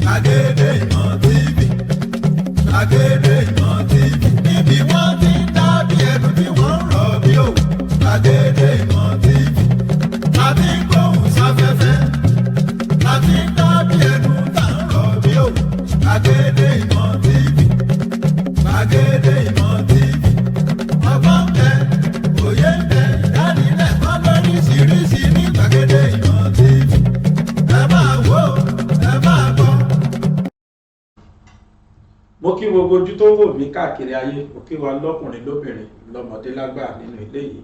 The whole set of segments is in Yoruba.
Gbàgede Ìmọ̀ TV, Gbàgede Ìmọ̀ TV, níbi wọ́n ti ń dábìí ẹnu tí wọ́n ń rọ̀ bí òwú. Gbàgede Ìmọ̀ TV, láti ń gbóhùn sáfẹ́fẹ́, láti ń dábìí ẹnu tá ń rọ̀ bí òwú. Gbàgede Ìmọ̀ TV, Gbàgede Ìmọ̀ TV, ọgbọ́n ń bẹ, òye ń bẹ, ìdánilẹ́kọ̀ọ́ lóríṣiríṣi ní Gbàgede Ìmọ̀ TV. Ẹ máa wò ó, ẹ máa gbọ́. Mo kí gbogbo ojú tó wò mí káàkiri ayé. Mo kí wa lọ́kùnrin, lóbìnrin, lọ́mọdé, lágbà nínú ilé yìí.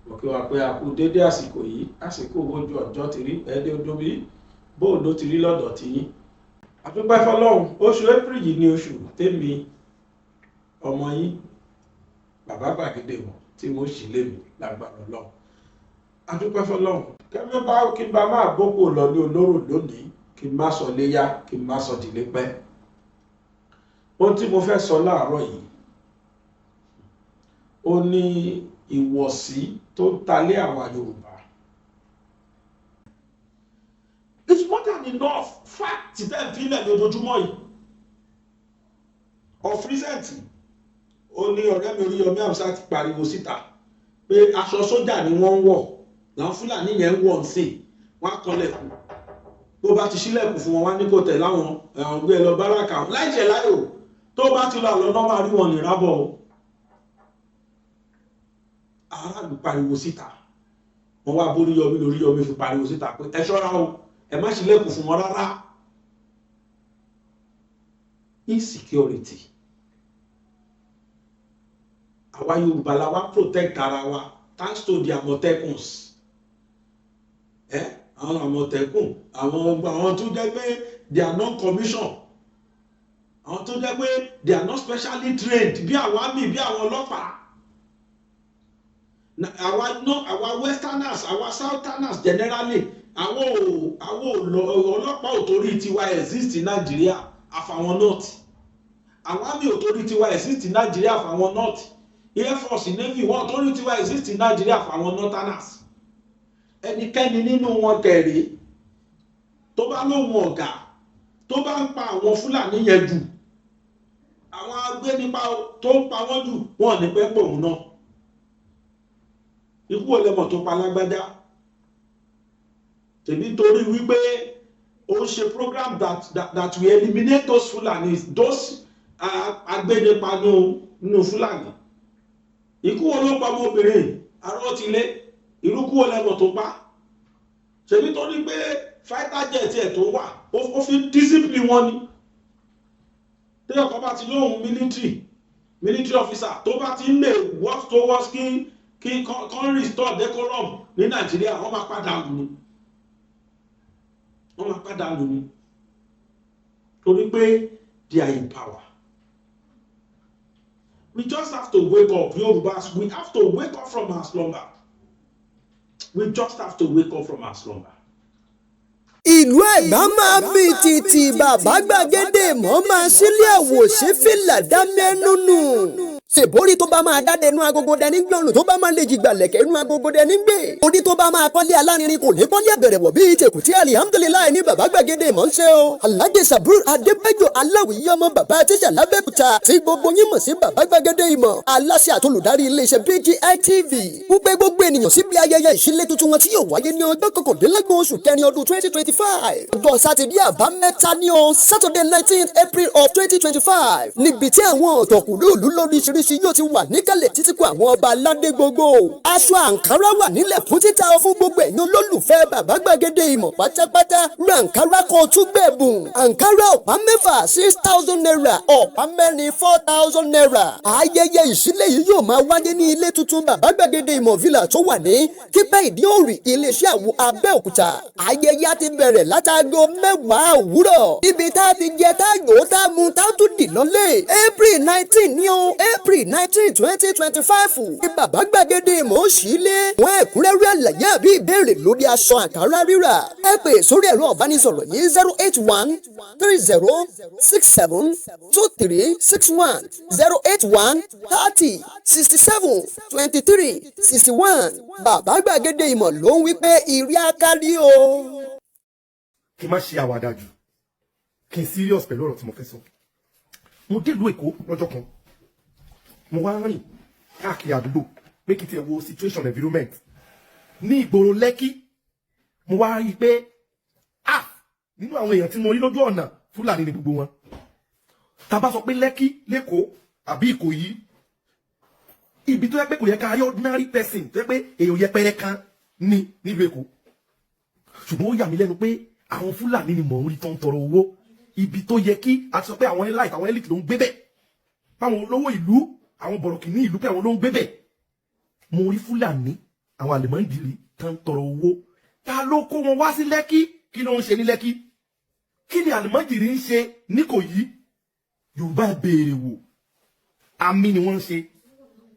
Mo kí wa pé a kú dédé àsìkò yìí. Àsìkò ojú ọjọ́ ti rí ẹ̀ẹ́dẹ́ odó bí bóò ló ti rí lọ́dọ̀ tiyín. Àdúpẹ́ fọlọ́run. Oṣù April yìí ní oṣù tèmi, ọmọ yín, Bàbá Gbàgede Ìmọ̀, tí wọ́n sì lé mi lágbára Ọlọ́run. Àdúpẹ́ fọlọ́run. Kẹ́mi bá kí n bá máa gbókò lọ ní olóró lónìí, kí n má sọ léyà, kí n má sọ dìlé pẹ́. Ohun tí mo fẹ́ sọ láàárọ̀ yìí, ó ní ìwọ̀sí tó ń talé àwa Yorùbá. It's more than enough fact tẹ́ ń filẹ̀ lójoojúmọ́ yìí. Of recent, ó ní ọ̀rẹ́ mi Oríyọmí Hamzat ti pariwo síta pé aṣọ sójà ni wọ́n ń wọ̀, làwọn Fúlàní yẹn ń wọ̀ ń sìn. Wọ́n á kanlẹ̀kùn, bó bá ti ṣílẹ̀kùn fún wọn, wá ní kò tẹ̀ láwọn ẹ̀wọ̀n gbé ẹ lọ báràkà láìṣẹ̀ láyò. Tó bá ti lọ àlọ́ náà, máa rí wọn ní rábọ̀ o. Aráàlú pariwo síta, wọ́n wá bóríyọmí lóríyọmí fi pariwo síta pé ẹ ṣọ́ra o, ẹ má ṣílẹ̀kùn fún wọn rárá. Insecurity, àwa Yorùbá la wá protect ara wa, thanks to the Àmọ̀tẹ́kùns. Ẹ àwọn Àmọ̀tẹ́kùn, àwọn tó jẹ́ pé they are non commission, àwọn tó jẹ́ pé they are not specially trained bí àwọn army, bí àwọn ọlọ́pàá. Àwa no, àwa westerners, àwa southerners generally, àwọn ò lọ ọlọ́pàá ò torí tiwa exist ní Nàìjíríà àfàwọn north. Àwọn army ò torí tiwa exist ní Nàìjíríà àfàwọn north. Air Force, Navy, wọn ò torí tiwa exist ní Nàìjíríà àfàwọn northerners. Ẹnikẹ́ni nínú wọn kẹrì tó bá lóhun ọ̀gá, tó bá ń pa àwọn Fúlàní yẹn jù, àwọn agbénipa tó ń pa wọ́n jù, wọn ò ní pẹ́ pòun náà. Ikú ò lẹ́mọ̀ tó pa lágbájá tèmi, torí wípé ó ń ṣe program that will eliminate those Fulanis, those agbénipa nínú Fúlàní. Ikú wo ló pa ọmọbìnrin arọ́ ti lé? Irúkú wo lẹ́mọ̀ tó pa? Ṣèbí torí pé fighter jet ẹ̀ tó wà, ó fi discipline wọn ni. Téèyàn kan bá ti lóhun military officer tó bá ti ń lè work towards kí kan restore decorum ní Nàìjíríà, wọ́n máa padà lù ní, wọ́n máa padà lù ní, torí pé they are in power. We just have to wake up, Yorùbás. We have to wake up from our slumber. We just have to wake up from our slumber. Ìlú Ẹ̀gbá máa mì tìtì. Bàbá Gbàgede Ìmọ̀ máa sílé àwòṣe fìlà dámẹ́nu nù. Ṣèbórí tó bá máa dáde inú agogo dẹni gbọ̀nù, tó bá máa lè jìgbà lẹ̀kẹ̀ inú agogo dẹni gbé. Orí tó bá máa kọ́lé alárinrin kò ní kọ́lé àbẹ̀rẹ̀ wọ̀ bíi tèkùtì. Alihamudulilayi ní Bàbá Gbàgede Ìmọ̀ ń ṣe o. Alhaji Sabur Adébẹ́jọ Aláwìyé, ọmọ bàbá tíṣà lábẹ́kúta, tí gbogbo yín mọ̀ sí Bàbá Gbàgede Ìmọ̀, aláṣẹ àtolùdarí iléeṣẹ́ BGI TV, wípé gbogbo ènìyàn síbi ayẹyẹ ìṣílé tuntun wọn tí yóò wáyé ní ọjọ́ 29 oṣù kẹrin ọdún 2025, ọjọ́ Sátidé àbámẹ́ta ní o, Saturday 19 April of 2025, níbi tí àwọn ọ̀tọ̀kùlú ìlú lóríṣiríṣi yóò ti wà níkàlẹ̀, títí kó àwọn ọba aládé gbogbo. Aṣọ àǹkárá wà nílẹ̀ fún títà fún gbogbo ẹ̀yin olólùfẹ́ Bàbá Gbàgede Ìmọ̀ pátápátá. Ra àǹkárá kan, tún gbẹ̀bùn. Àǹkárá ọ̀pá 6, ₦6,000. Ọ̀pá 4, ₦4,000. Ayẹyẹ ìṣílẹ̀ yìí yóò máa wáyé ní ilé tuntun Bàbá Gbàgede Ìmọ̀ Villa tó wà ní Kípẹ́ Ìdí Òrì, iléeṣẹ́ àwọn Abẹ́òkúta. Ayẹyẹ á ti bẹ̀rẹ̀ látago 10 òwúrọ̀, ibi tá a ti jẹ, tá a yòó, tá a mu, tá a tún dì lọ́lé. April 19 ní o, April 19, 2025 ní Bàbá Gbàgede Ìmọ̀ sílé. Wọ́n ẹ̀kúnrẹ́rẹ́ àlàyé àbí ìbéèrè lórí aṣọ àǹkárá rírà, ẹ pè sórí ẹ̀rọ ìbánisọ̀rọ̀ yìí: 08130672361, 08130672361. Bàbá Gbàgede Ìmọ̀ ló ń wí pé ìrí akárí o. Kí n má ṣe àwàdà jù. Kí n serious pẹ̀lú ọ̀rọ̀ tí mo fẹ́ sọ. Mo délùú Èkó lọ́jọ́ kan, mo wá rìn káàkiri àdúgbò pé kí n tiẹ̀ wo situation, environment ní ìgboro Lẹ́kí. Mo wá rí i pé, ah, nínú àwọn èèyàn tí mo rí lójú ọ̀nà, Fúlàní ni gbogbo wọn. Tá a bá sọ pé Lẹ́kí lẹ́kọ̀ọ́ àbí Ìkòyí, ibi tó yẹ pé kò yẹ ká rí ordinary person, tó yẹ pé èèyàn yẹpẹrẹ kan ní nílùú Èkó, ṣùgbọ́n ó yà mí lẹ́nu pé àwọn Fúlàní ni mò ń rí tó ń tọrọ owó. Ibi tó yẹ kí a ti sọ pé àwọn elite, àwọn elite ló ń gbé bẹ̀, báwọn olówó ìlú, àwọn bọ̀rọ̀kìnní ìlú, pé àwọn ló ń gbé bẹ̀, mo rí Fúlàní, àwọn àlèmọ́ǹdìrí tó ń tọrọ owó. Ta ló kó wọn wá sí Lẹ́kí? Kí ló ń ṣe ní Lẹ́kí? Kí ni àlèmọ́ǹdìrí ń ṣe níkòyí? Yorùbá, béèrè wò. Àmì ni wọ́n ń ṣe,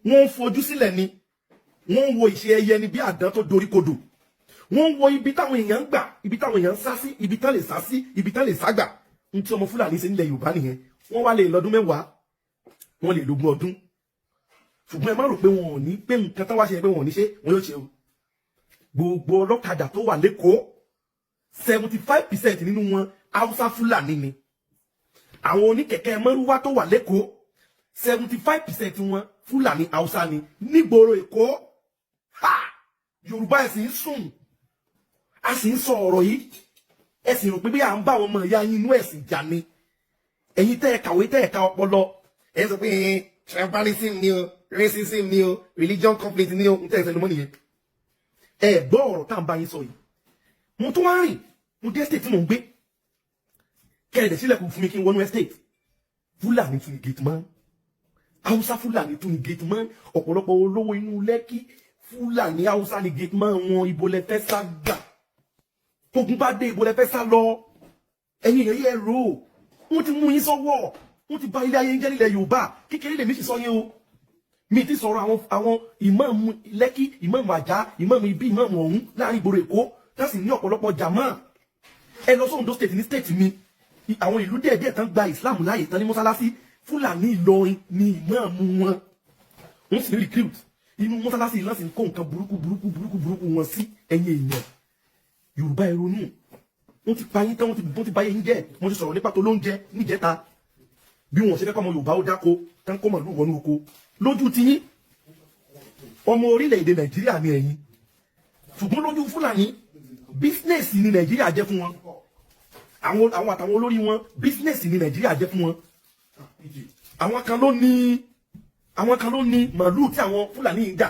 wọ́n ń fojú sílẹ̀ ni, wọ́n ń wo ìṣe ẹyẹ ni bí àdán tó dorí kodò. Wọ́n ń wo ibi táwọn èèyàn ń gbà, ibi táwọn èèyàn ń sá sí, ibi tán lè sá sí, ibi tán lè sá gbà. N tí ọmọ Fúlàní ṣe nílẹ̀ Yorùbá nìyẹn. Wọ́n wá lè lọ́dún 10, wọ́n lè lógún ọdún, ṣùgbọ́n ẹ má rò pé wọn ò ní pé nǹkan tán wá ṣe pé wọn ò ní ṣe, wọn yóò ṣe o. Gbogbo ọlọ́kadà tó wà lẹ́kọ̀ọ́, 75% nínú wọn, Haúsá Fúlàní ni. Àwọn oníkẹ̀kẹ́ mọ́rúwá tó wà lẹ́kọ̀ọ́, 75% wọn, Fúlàní Haúsá ni nígboro Èkó. Ha, Yorùbá, ẹ̀ sì ń sùn, a sì ń sọ ọ̀rọ̀ yìí, ẹ sì rò pé bí à ń bá àwọn ọmọ ìyá yín inú ẹ̀sìn jà ni. Ẹ̀yin tẹ́ ẹ kàwé, tẹ́ ẹ ka ọpọlọ, ẹ sọ pé tribalism ni o, racism ni o, religion conflict ni o. Ń tẹ́ ẹ sẹ́nu mọ́ nìyẹn. Ẹ gbọ́ ọ̀rọ̀ tá à ń bá yín sọ yìí. Mo tún wá rìn, mo dé estate tí mò ń gbé. Kẹrẹ̀dẹ̀ sílẹ̀kùn fún mi kí n wọnú estate. Fúlàní tún ní gate man, Haúsá Fúlàní tún ní gate man. Ọ̀pọ̀lọpọ̀ olówó inú Lẹ́kí, Fúlàní Haúsá ní gate man wọn. Ibo lẹ fẹ́ sá gbà tógun bá dé? Ibo lẹ fẹ́ sá lọ? Ẹ̀yin èèyàn yẹ rò ó. Wọ́n ti mú yín sọ́wọ́, wọ́n ti bà ilé ayé jẹ́ nílẹ̀ Yorùbá. Kékeré lèmi sì sọ yín o. Mi ti sọ̀rọ̀ àwọn ìmáàmù Lẹ́kí, ìmáàmù Àjà, ìmáàmù ibi, ìmáàmù ọ̀hún láàrin ìgboro Èkó láti ní ọ̀pọ̀lọpọ̀ jàmá. Ẹ lọ sóhun State, ní state mi, àwọn ìlú díẹ̀ díẹ̀ tán gba Islam láàyè tán ní mọ́sálásí, Fúlàní Ìlọrin ní ìmáàmù wọn. Wọ́n sì ní recruit inú mọ́sálásí yìí láti kó nǹkan burúkú burúkú burúkú burúkú wọn sí. Ẹ̀yin èèyàn Yorùbá, ẹ ronú. Wọ́n ti pa yín tán, wọ́n ti bà yín jẹ́. Wọ́n ti sọ̀rọ̀ nípa tó lóúnjẹ níjẹta, bí wọ́n ṣe fẹ́ kọ́ ọmọ Yorùbá ó dáko tán, kó màlúù wọnú oko lójú tiyín. Ọmọ orílẹ̀-èdè Nàìjíríà ni ẹ̀yin, ṣùgbọ́n lójú Fúlàní, business ní Nàìjíríà jẹ́ fún wọn. Àwọn àtàwọn olórí wọn, business ní Nàìjíríà jẹ́ fún wọn. Àwọn kan ló ní màlúù tí àwọn Fúlàní ń dà.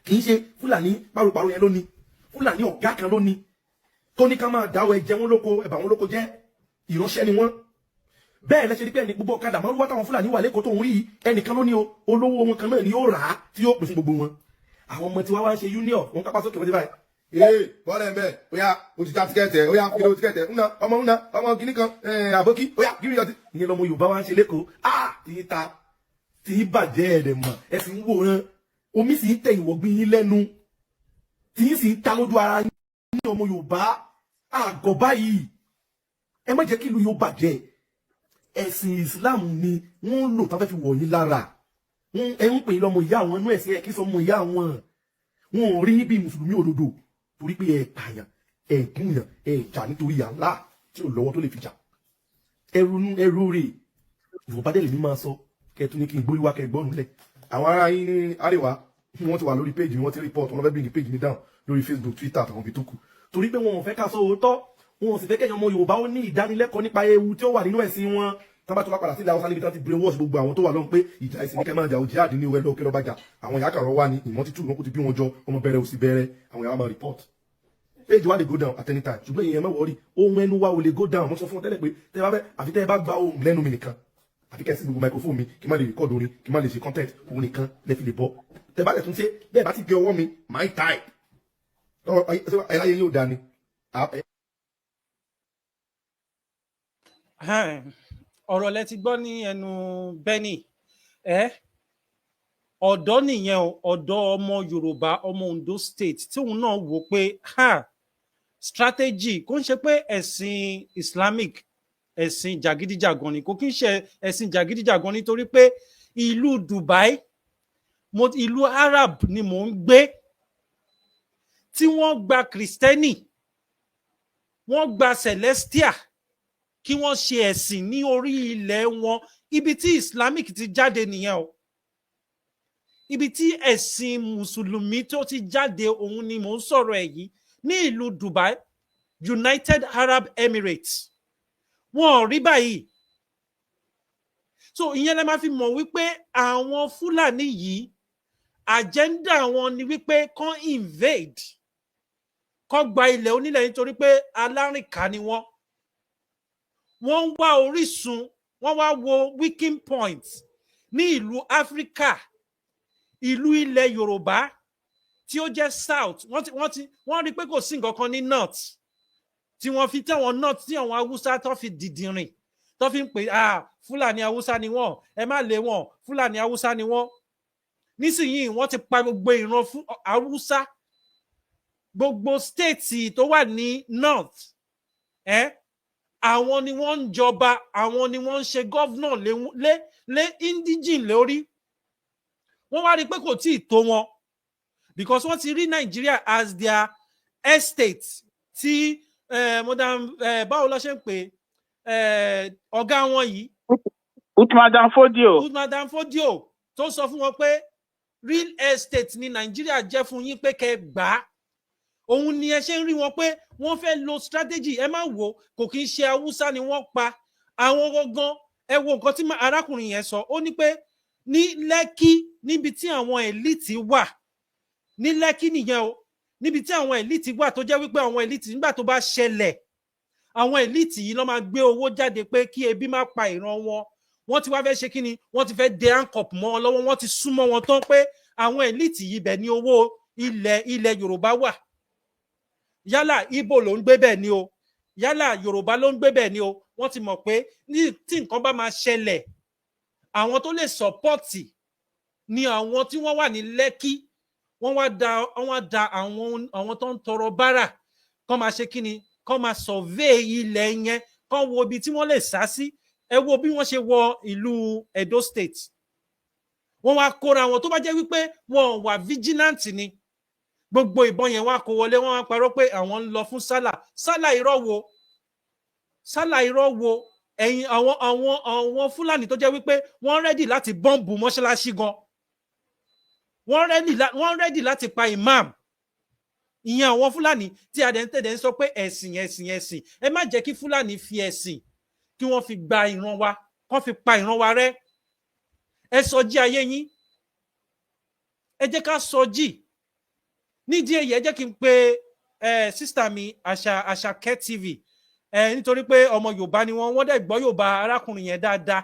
Kì í ṣe Fúlàní paroparo yẹn ló ní. Fúlàní ọ̀gá kan ló ní, tó ní ká máa dáwọ́ ẹjẹ wọn lóko, ẹ̀bà wọn lóko jẹ́. Ìránṣẹ́ ni wọ́n. Bẹ́ẹ̀ lẹ́sẹ̀ rí pé ẹni gbogbo ọ̀kadà márùwá táwọn Fúlàní wà lẹ́kọ̀ọ́ tó ń rí, ẹnìkan ló ní o. Olówó wọn kan náà ni yóò rà á tí yóò pèsè gbogbo wọn. Àwọn ọmọ tí wọ́n wá ń ṣe union wọn, kápá sókè, wọ́n ti báyìí. Ee, bọ́ọ̀lù ẹ̀ ń bẹ̀. Ó yá, o ti já ticket ẹ̀. Ó yá, kí ló ticket ẹ̀ ńnà ọmọ ńnà ọmọ kìíní kan àbókí. Ó yá, kí ni ọtí. Ìyẹn lọmọ Yorùbá wá ń ṣe lẹ́kọ̀ọ́. Ah, tí yín ta, tí yín bàjẹ́, ẹ̀rẹ̀ mọ̀. Ẹ sì ń wòran, omi sì ń tẹ ìwọ̀gbìn yín lẹ́nu, tí yín sì ń ta lójú ara yín. Ní ọmọ Yorùbá àgọ́ báyìí, ẹ má jẹ́ kí ìlú yóò bàjẹ́. Ẹ̀sìn Islam ni wọ́n ń lò tán fẹ́ fi wọ̀ yín lára. Ẹ ń pè é lọ́mọ ìyá àwọn inú ẹ̀sìn, ẹ̀ kí sọmọ ìyá àwọn. Wọn ò rí yín bí mùsùlùmí òdodo, torí pé ẹ pààyàn, ẹ gúnyàn, ẹ jà nítorí Allah tí ò lọ́wọ́ tó lè fi jà. Ẹ ronú, ẹ róore. Yorùbá dẹ̀ lèmi máa sọ kẹ́ ẹ tún ní kí n gbórí wá, kẹ́ ẹ gbọ́rùn lẹ̀. Àwọn ará yín ní àríwá, wọ́n ti wà lórí page mi, wọ́n ti report, wọ́n fẹ́ bring page mi down lórí Facebook, Twitter àtàwọn ibi tó kù. Torí pé wọn ò fẹ́ ká sọ òótọ́, wọn ò sì fẹ́ kẹ́yìn ọmọ Yorùbá ó ní ìdánilẹ́kọ̀ọ́ nípa ewu tí ó wà nínú ẹ̀sìn wọn. Tán bá tó bá padà sílẹ̀ Haúsá níbi tán ti brainwash gbogbo àwọn tó wà lọ́hùn pé ìjà ẹ̀sìn ní kẹ́ máa jà, ó jihad ní ìwẹ́ lọ́ọ́ kí lọ́ọ́ bá jà. Àwọn ìyá kàrọ̀ wà ní ìmọ́títù, wọn kò ti bí wọn jọ ọmọ bẹ̀rẹ̀ òsì bẹ̀rẹ̀. Àwọn ìyá wa máa report page wa lè go down at any time, ṣùgbọ́n ìyẹn má worry, ohun ẹnu wa ò lè go down. Mo sọ fún ọ tẹ́lẹ̀ pé tẹ́ bá fẹ́, àfi tẹ́ bá gba ohun lẹ́nu mi nìkan, àfi kẹ́ sí gbogbo microphone mi, kí n má lè record orin, kí n má lè ṣe content, òun nìkan lẹ fi lè bọ́. Tẹ́ bá lè tún ṣe bẹ́ẹ̀, bá ti gé ọwọ́ mi, my type ẹ láyé yóò dá ni. Ọ̀rọ̀ lẹ ti gbọ́ ní ẹnu Benny. Ẹ ọ̀dọ́ nìyẹn o, ọ̀dọ́ ọmọ Yorùbá, ọmọ Ondo State, tí òun náà wò pé, ha, strategy kò ń ṣe pé ẹ̀sìn Islamic, ẹ̀sìn jàgídíjàgan ni. Kò kí ń ṣe ẹ̀sìn jàgídíjàgan, nítorí pé ìlú Dubai mo, ìlú Arab ni mò ń gbé, tí wọ́n gba Kristẹni, wọ́n gba Celestia. Kí wọ́n ṣe ẹ̀sìn ní orí ilẹ̀ wọn. Ibi tí Islamic ti jáde nìyẹn o. Ibi tí ẹ̀sìn Mùsùlùmí tó ti jáde, òun ni mò ń sọ̀rọ̀ ẹ̀ yìí. Ní ìlú Dubai, United Arab Emirates, wọn ò rí báyìí. So ìyẹn lè máa fi mọ̀ wípé àwọn Fúlàní yìí, agenda wọn ni wípé kán invade, kán gba ilẹ̀ onílẹ̀, nítorí pé alárìnká ni wọ́n. Wọ́n ń wá orísun, wọ́n wá wo weakening point ní ìlú Áfíríkà, ìlú ilẹ̀ Yorùbá tí ó jẹ́ south. Wọ́n ti wọ́n rí i pé kò sí nǹkan kan ní north tí wọ́n fi tẹ̀wọ̀n north, tí àwọn Haúsá tó fi dìdìrìn, tó fi ń pè, ah, Fúlàní Haúsá ni wọ́n, ẹ má lé wọn, Fúlàní Haúsá ni wọ́n. Nísìnyìí, wọ́n ti pa gbogbo ìran fún Haúsá, gbogbo state tó wà ní north ẹ, àwọn ni wọ́n ń jọba, àwọn ni wọ́n ń ṣe governor lé indigene lórí. Wọ́n wá rí i pé kò tí ì tó wọn, because wọ́n ti rí Nàìjíríà as their estate tí modern báwo ló ṣe ń pè ọ̀gá wọn yìí? Uthman Dan Fodio. Uthman Dan Fodio, tó sọ fún wọn pé real estate ní Nàìjíríà jẹ́ fún yín, pé kẹ́ gbà á. Òun ni ẹ ṣe ń rí wọn pé wọ́n fẹ́ lo strategy. Ẹ má wò, kò kí ń ṣe Haúsá ni wọ́n pa àwọn gangan. Ẹ wo nǹkan tí arákùnrin yẹn sọ. Ó ní pé ní Lẹ́kí, níbi tí àwọn elite wà ní Lẹ́kí nìyẹn o, níbi tí àwọn elite wà, tó jẹ́ wípé àwọn elite, nígbà tó bá ṣẹlẹ̀, àwọn elite yìí ló máa gbé owó jáde pé kí ebi má pa ìran wọn. Wọ́n ti wá fẹ́ ṣe kí ni? Wọ́n ti fẹ́ de handcuff mọ́ wọn lọ́wọ́. Wọ́n ti súnmọ́ wọn tán pé àwọn elite yìí, bẹ̀ ní owó ilẹ̀ Yorùbá wà. Yálà Ìgbò ló ń gbé bẹ́ẹ̀ ni o, yálà Yorùbá ló ń gbé bẹ́ẹ̀ ni o, wọ́n ti mọ̀ pé ní tí nǹkan bá máa ṣẹlẹ̀, àwọn tó lè support ni àwọn tí wọ́n wà ní Lẹ́kí. Wọ́n wá da àwọn tó ń tọrọ bárà kọ́ máa ṣe kí ni? Kọ́ máa survey ilẹ̀ yẹn, kọ́ wo ibi tí wọ́n lè sá sí. Ẹ wo bí wọ́n ṣe wọ ìlú Edo State. Wọ́n wá kóra wọn. Tó bá jẹ́ wípé wọn wà vigilant ni, gbogbo ìbọn yẹn wá kó wọlé. Wọ́n wá parọ́ pé àwọn ń lọ fún sálà. Sálà irọ́ wo? Sálà irọ́ wo? Ẹ̀yin àwọn Fúlàní tó jẹ́ wípé wọ́n ready láti bomb mọ́ṣáláṣí gan, wọ́n ready láti pa imam. Ìyẹn àwọn Fúlàní tí a dẹ̀ ń tẹ̀lé ń sọ pé ẹ̀sìn, ẹ̀sìn, ẹ̀sìn. Ẹ má jẹ́ kí Fúlàní fi ẹ̀sìn kí wọ́n fi gba ìran wa, kán fi pa ìran wa rẹ́. Ẹ sọ jí ayé yín, ẹ jẹ́ ká sọ jí. Nídìí èyí, ẹ jẹ́ kí n pe ẹ sister mi Àṣàkẹ́ TV ẹ, nítorí pé ọmọ Yorùbá ni wọ́n, wọ́n dẹ̀ gbọ́ Yorùbá arákùnrin yẹn dáadáa.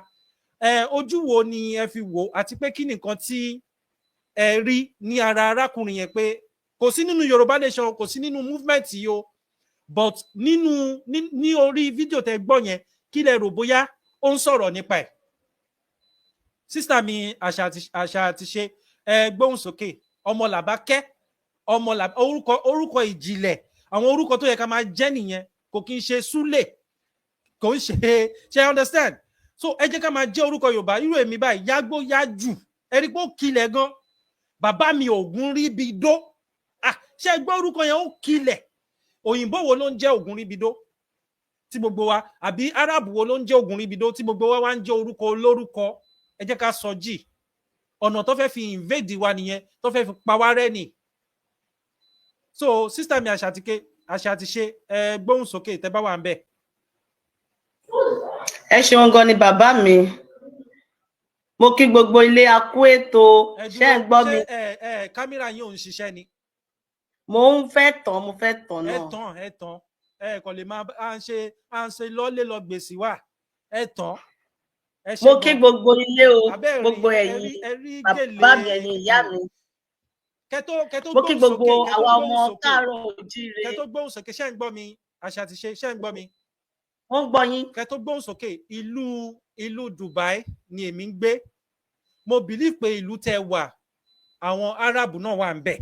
Ẹ ojú wo ni ẹ fi wò, àti pé kí nìkan tí ẹ rí ní ara arákùnrin yẹn pé kò sí nínú Yorùbá Nation, kò sí nínú movement yìí o, but nínú ní orí fídíò tẹ gbọ́ yẹn, kí lẹ rò bóyá ó ń sọ̀rọ̀ nípa ẹ̀? Sister mi Àṣà àti ṣe, ẹ gbóhùn sókè. Ọmọ làbákẹ́, ọmọ làbá, orúkọ ìjìnlẹ̀, àwọn orúkọ tó yẹ ká máa jẹ́ nìyẹn. Kò kí ń ṣe Súlè, kò ń ṣe ṣe, understand? So ẹ jẹ́ ká máa jẹ́ orúkọ Yorùbá. Irú èmi báyìí, Yágbó Yájù, ẹ rí pé ó kilẹ̀ gan. Bàbá mi Ògún rí bi dó. Ah, ṣe gbọ́ orúkọ yẹn? Ó kilẹ̀. Òyìnbó wo ló ń jẹ́ Ògún rí bi dó tí gbogbo wa, àbí Arab wo ló ń jẹ́ Ògún rí bi dó tí gbogbo wa wá ń jẹ́ orúkọ olórúkọ? Ẹ jẹ́ ká sọ jì. Ọ̀nà tó fẹ́ fi invade wa nìyẹn, tó fẹ́ fi pa wá rẹ́ nì. So sister mi Àṣà àti ṣe, ẹ gbóhùn sókè tẹ́ bá wà ń bẹ̀. Ẹ ṣeun gan ni, bàbá mi. Mo kí gbogbo ilé, a kú ètò. Ẹ Ṣé ń gbọ́ mi? Ṣé ẹ kámẹ́rà yín ò ń ṣiṣẹ́ ni? Mo ń fẹ́ tán, mo fẹ́ tán Ẹ náà. tán, ẹ tán. Ẹ kàn lè máa à ń ṣe lọ́lé lọ gbèsè wà. Ẹ tán, ẹ ṣe Mo kí gan. gbogbo ilé o, Abẹ́ gbogbo rí ẹ ẹ̀yin rí ẹ rí bàbá mi, gèlè. ẹ̀yin ìyá mi. Kẹtó Mo kí gbóhùn gbogbo sókè, kẹtó àwa gbóhùn ọmọ sókè. káàárọ̀ oòjíire. Kẹtó gbóhùn sókè, ṣé ń gbọ́ mi? Àṣà àti ṣe, ṣé ń gbọ́ mi? Wọ́n ń gbọ́ yín. Kẹtó gbóhùn sókè, ìlú Dubai ni èmi ń gbé. Mo believe pé ìlú tẹ wà, àwọn Arab náà wà ń bẹ̀,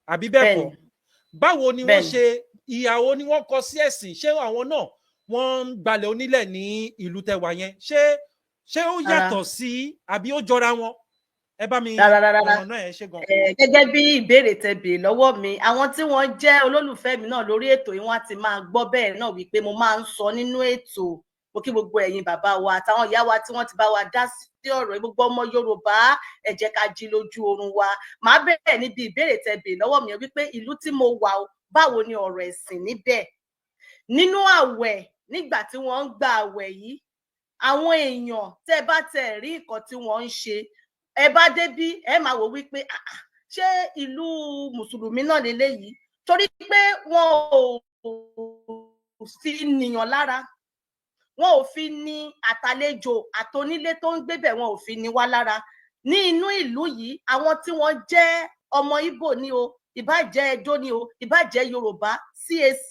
àbí bẹ́ẹ̀ kọ́? Bẹ́ẹ̀ni. Báwo ni wọ́n Bẹ́ẹ̀ni. ṣe, ìyàwó ni wọ́n kọ sí ẹ̀sìn? Ṣé àwọn náà wọ́n ń gbalẹ̀ onílẹ̀ ní ìlú tẹ wà yẹn? Ṣé ó Rárá. yàtọ̀ sí, àbí ó jọra wọn? Ẹ bá mi Rárá, rárá. ọ̀nà náà, ẹ ṣe gan. Gẹ́gẹ́ bí ìbéèrè tẹ́ béèrè lọ́wọ́ mi, àwọn tí wọ́n jẹ́ olólùfẹ́ mi náà lórí ètò yìí, wọ́n á ti máa gbọ́ bẹ́ẹ̀ náà wípé mo máa ń sọ nínú ètò. Mo kí gbogbo ẹ̀yin bàbá wa àtàwọn ìyá wa tí wọ́n ti bá wa dá sí ọ̀rọ̀ yìí. Gbogbo ọmọ Yorùbá, ẹ jẹ́ ká jí lójú oorun wa. Màá bẹ̀rẹ̀ níbi ìbéèrè tẹ́ béèrè lọ́wọ́ mi wípé ìlú tí mo wà o, báwo ni ọ̀rọ̀ ẹ̀sìn níbẹ̀ nínú àwẹ̀, nígbà tí wọ́n ń gba àwẹ̀ yìí? Àwọn èèyàn, tẹ́ bá tẹ́ rí nǹkan tí wọ́n ń ṣe, ẹ bá débí, ẹ máa wò wípé, "Ah, ah, ṣé ìlú mùsùlùmí náà leléyìí?" Torí pé wọn ò fi nìyàn lára, wọn ò fi ní àtàlejò àtonílé tó ń gbébẹ̀, wọn ò fi ní wá lára. Ní inú ìlú yìí, àwọn tí wọ́n jẹ́ ọmọ Ìgbò ní o, ìbá jẹ́ Ẹdó ní o, ìbá jẹ́ Yorùbá, CAC,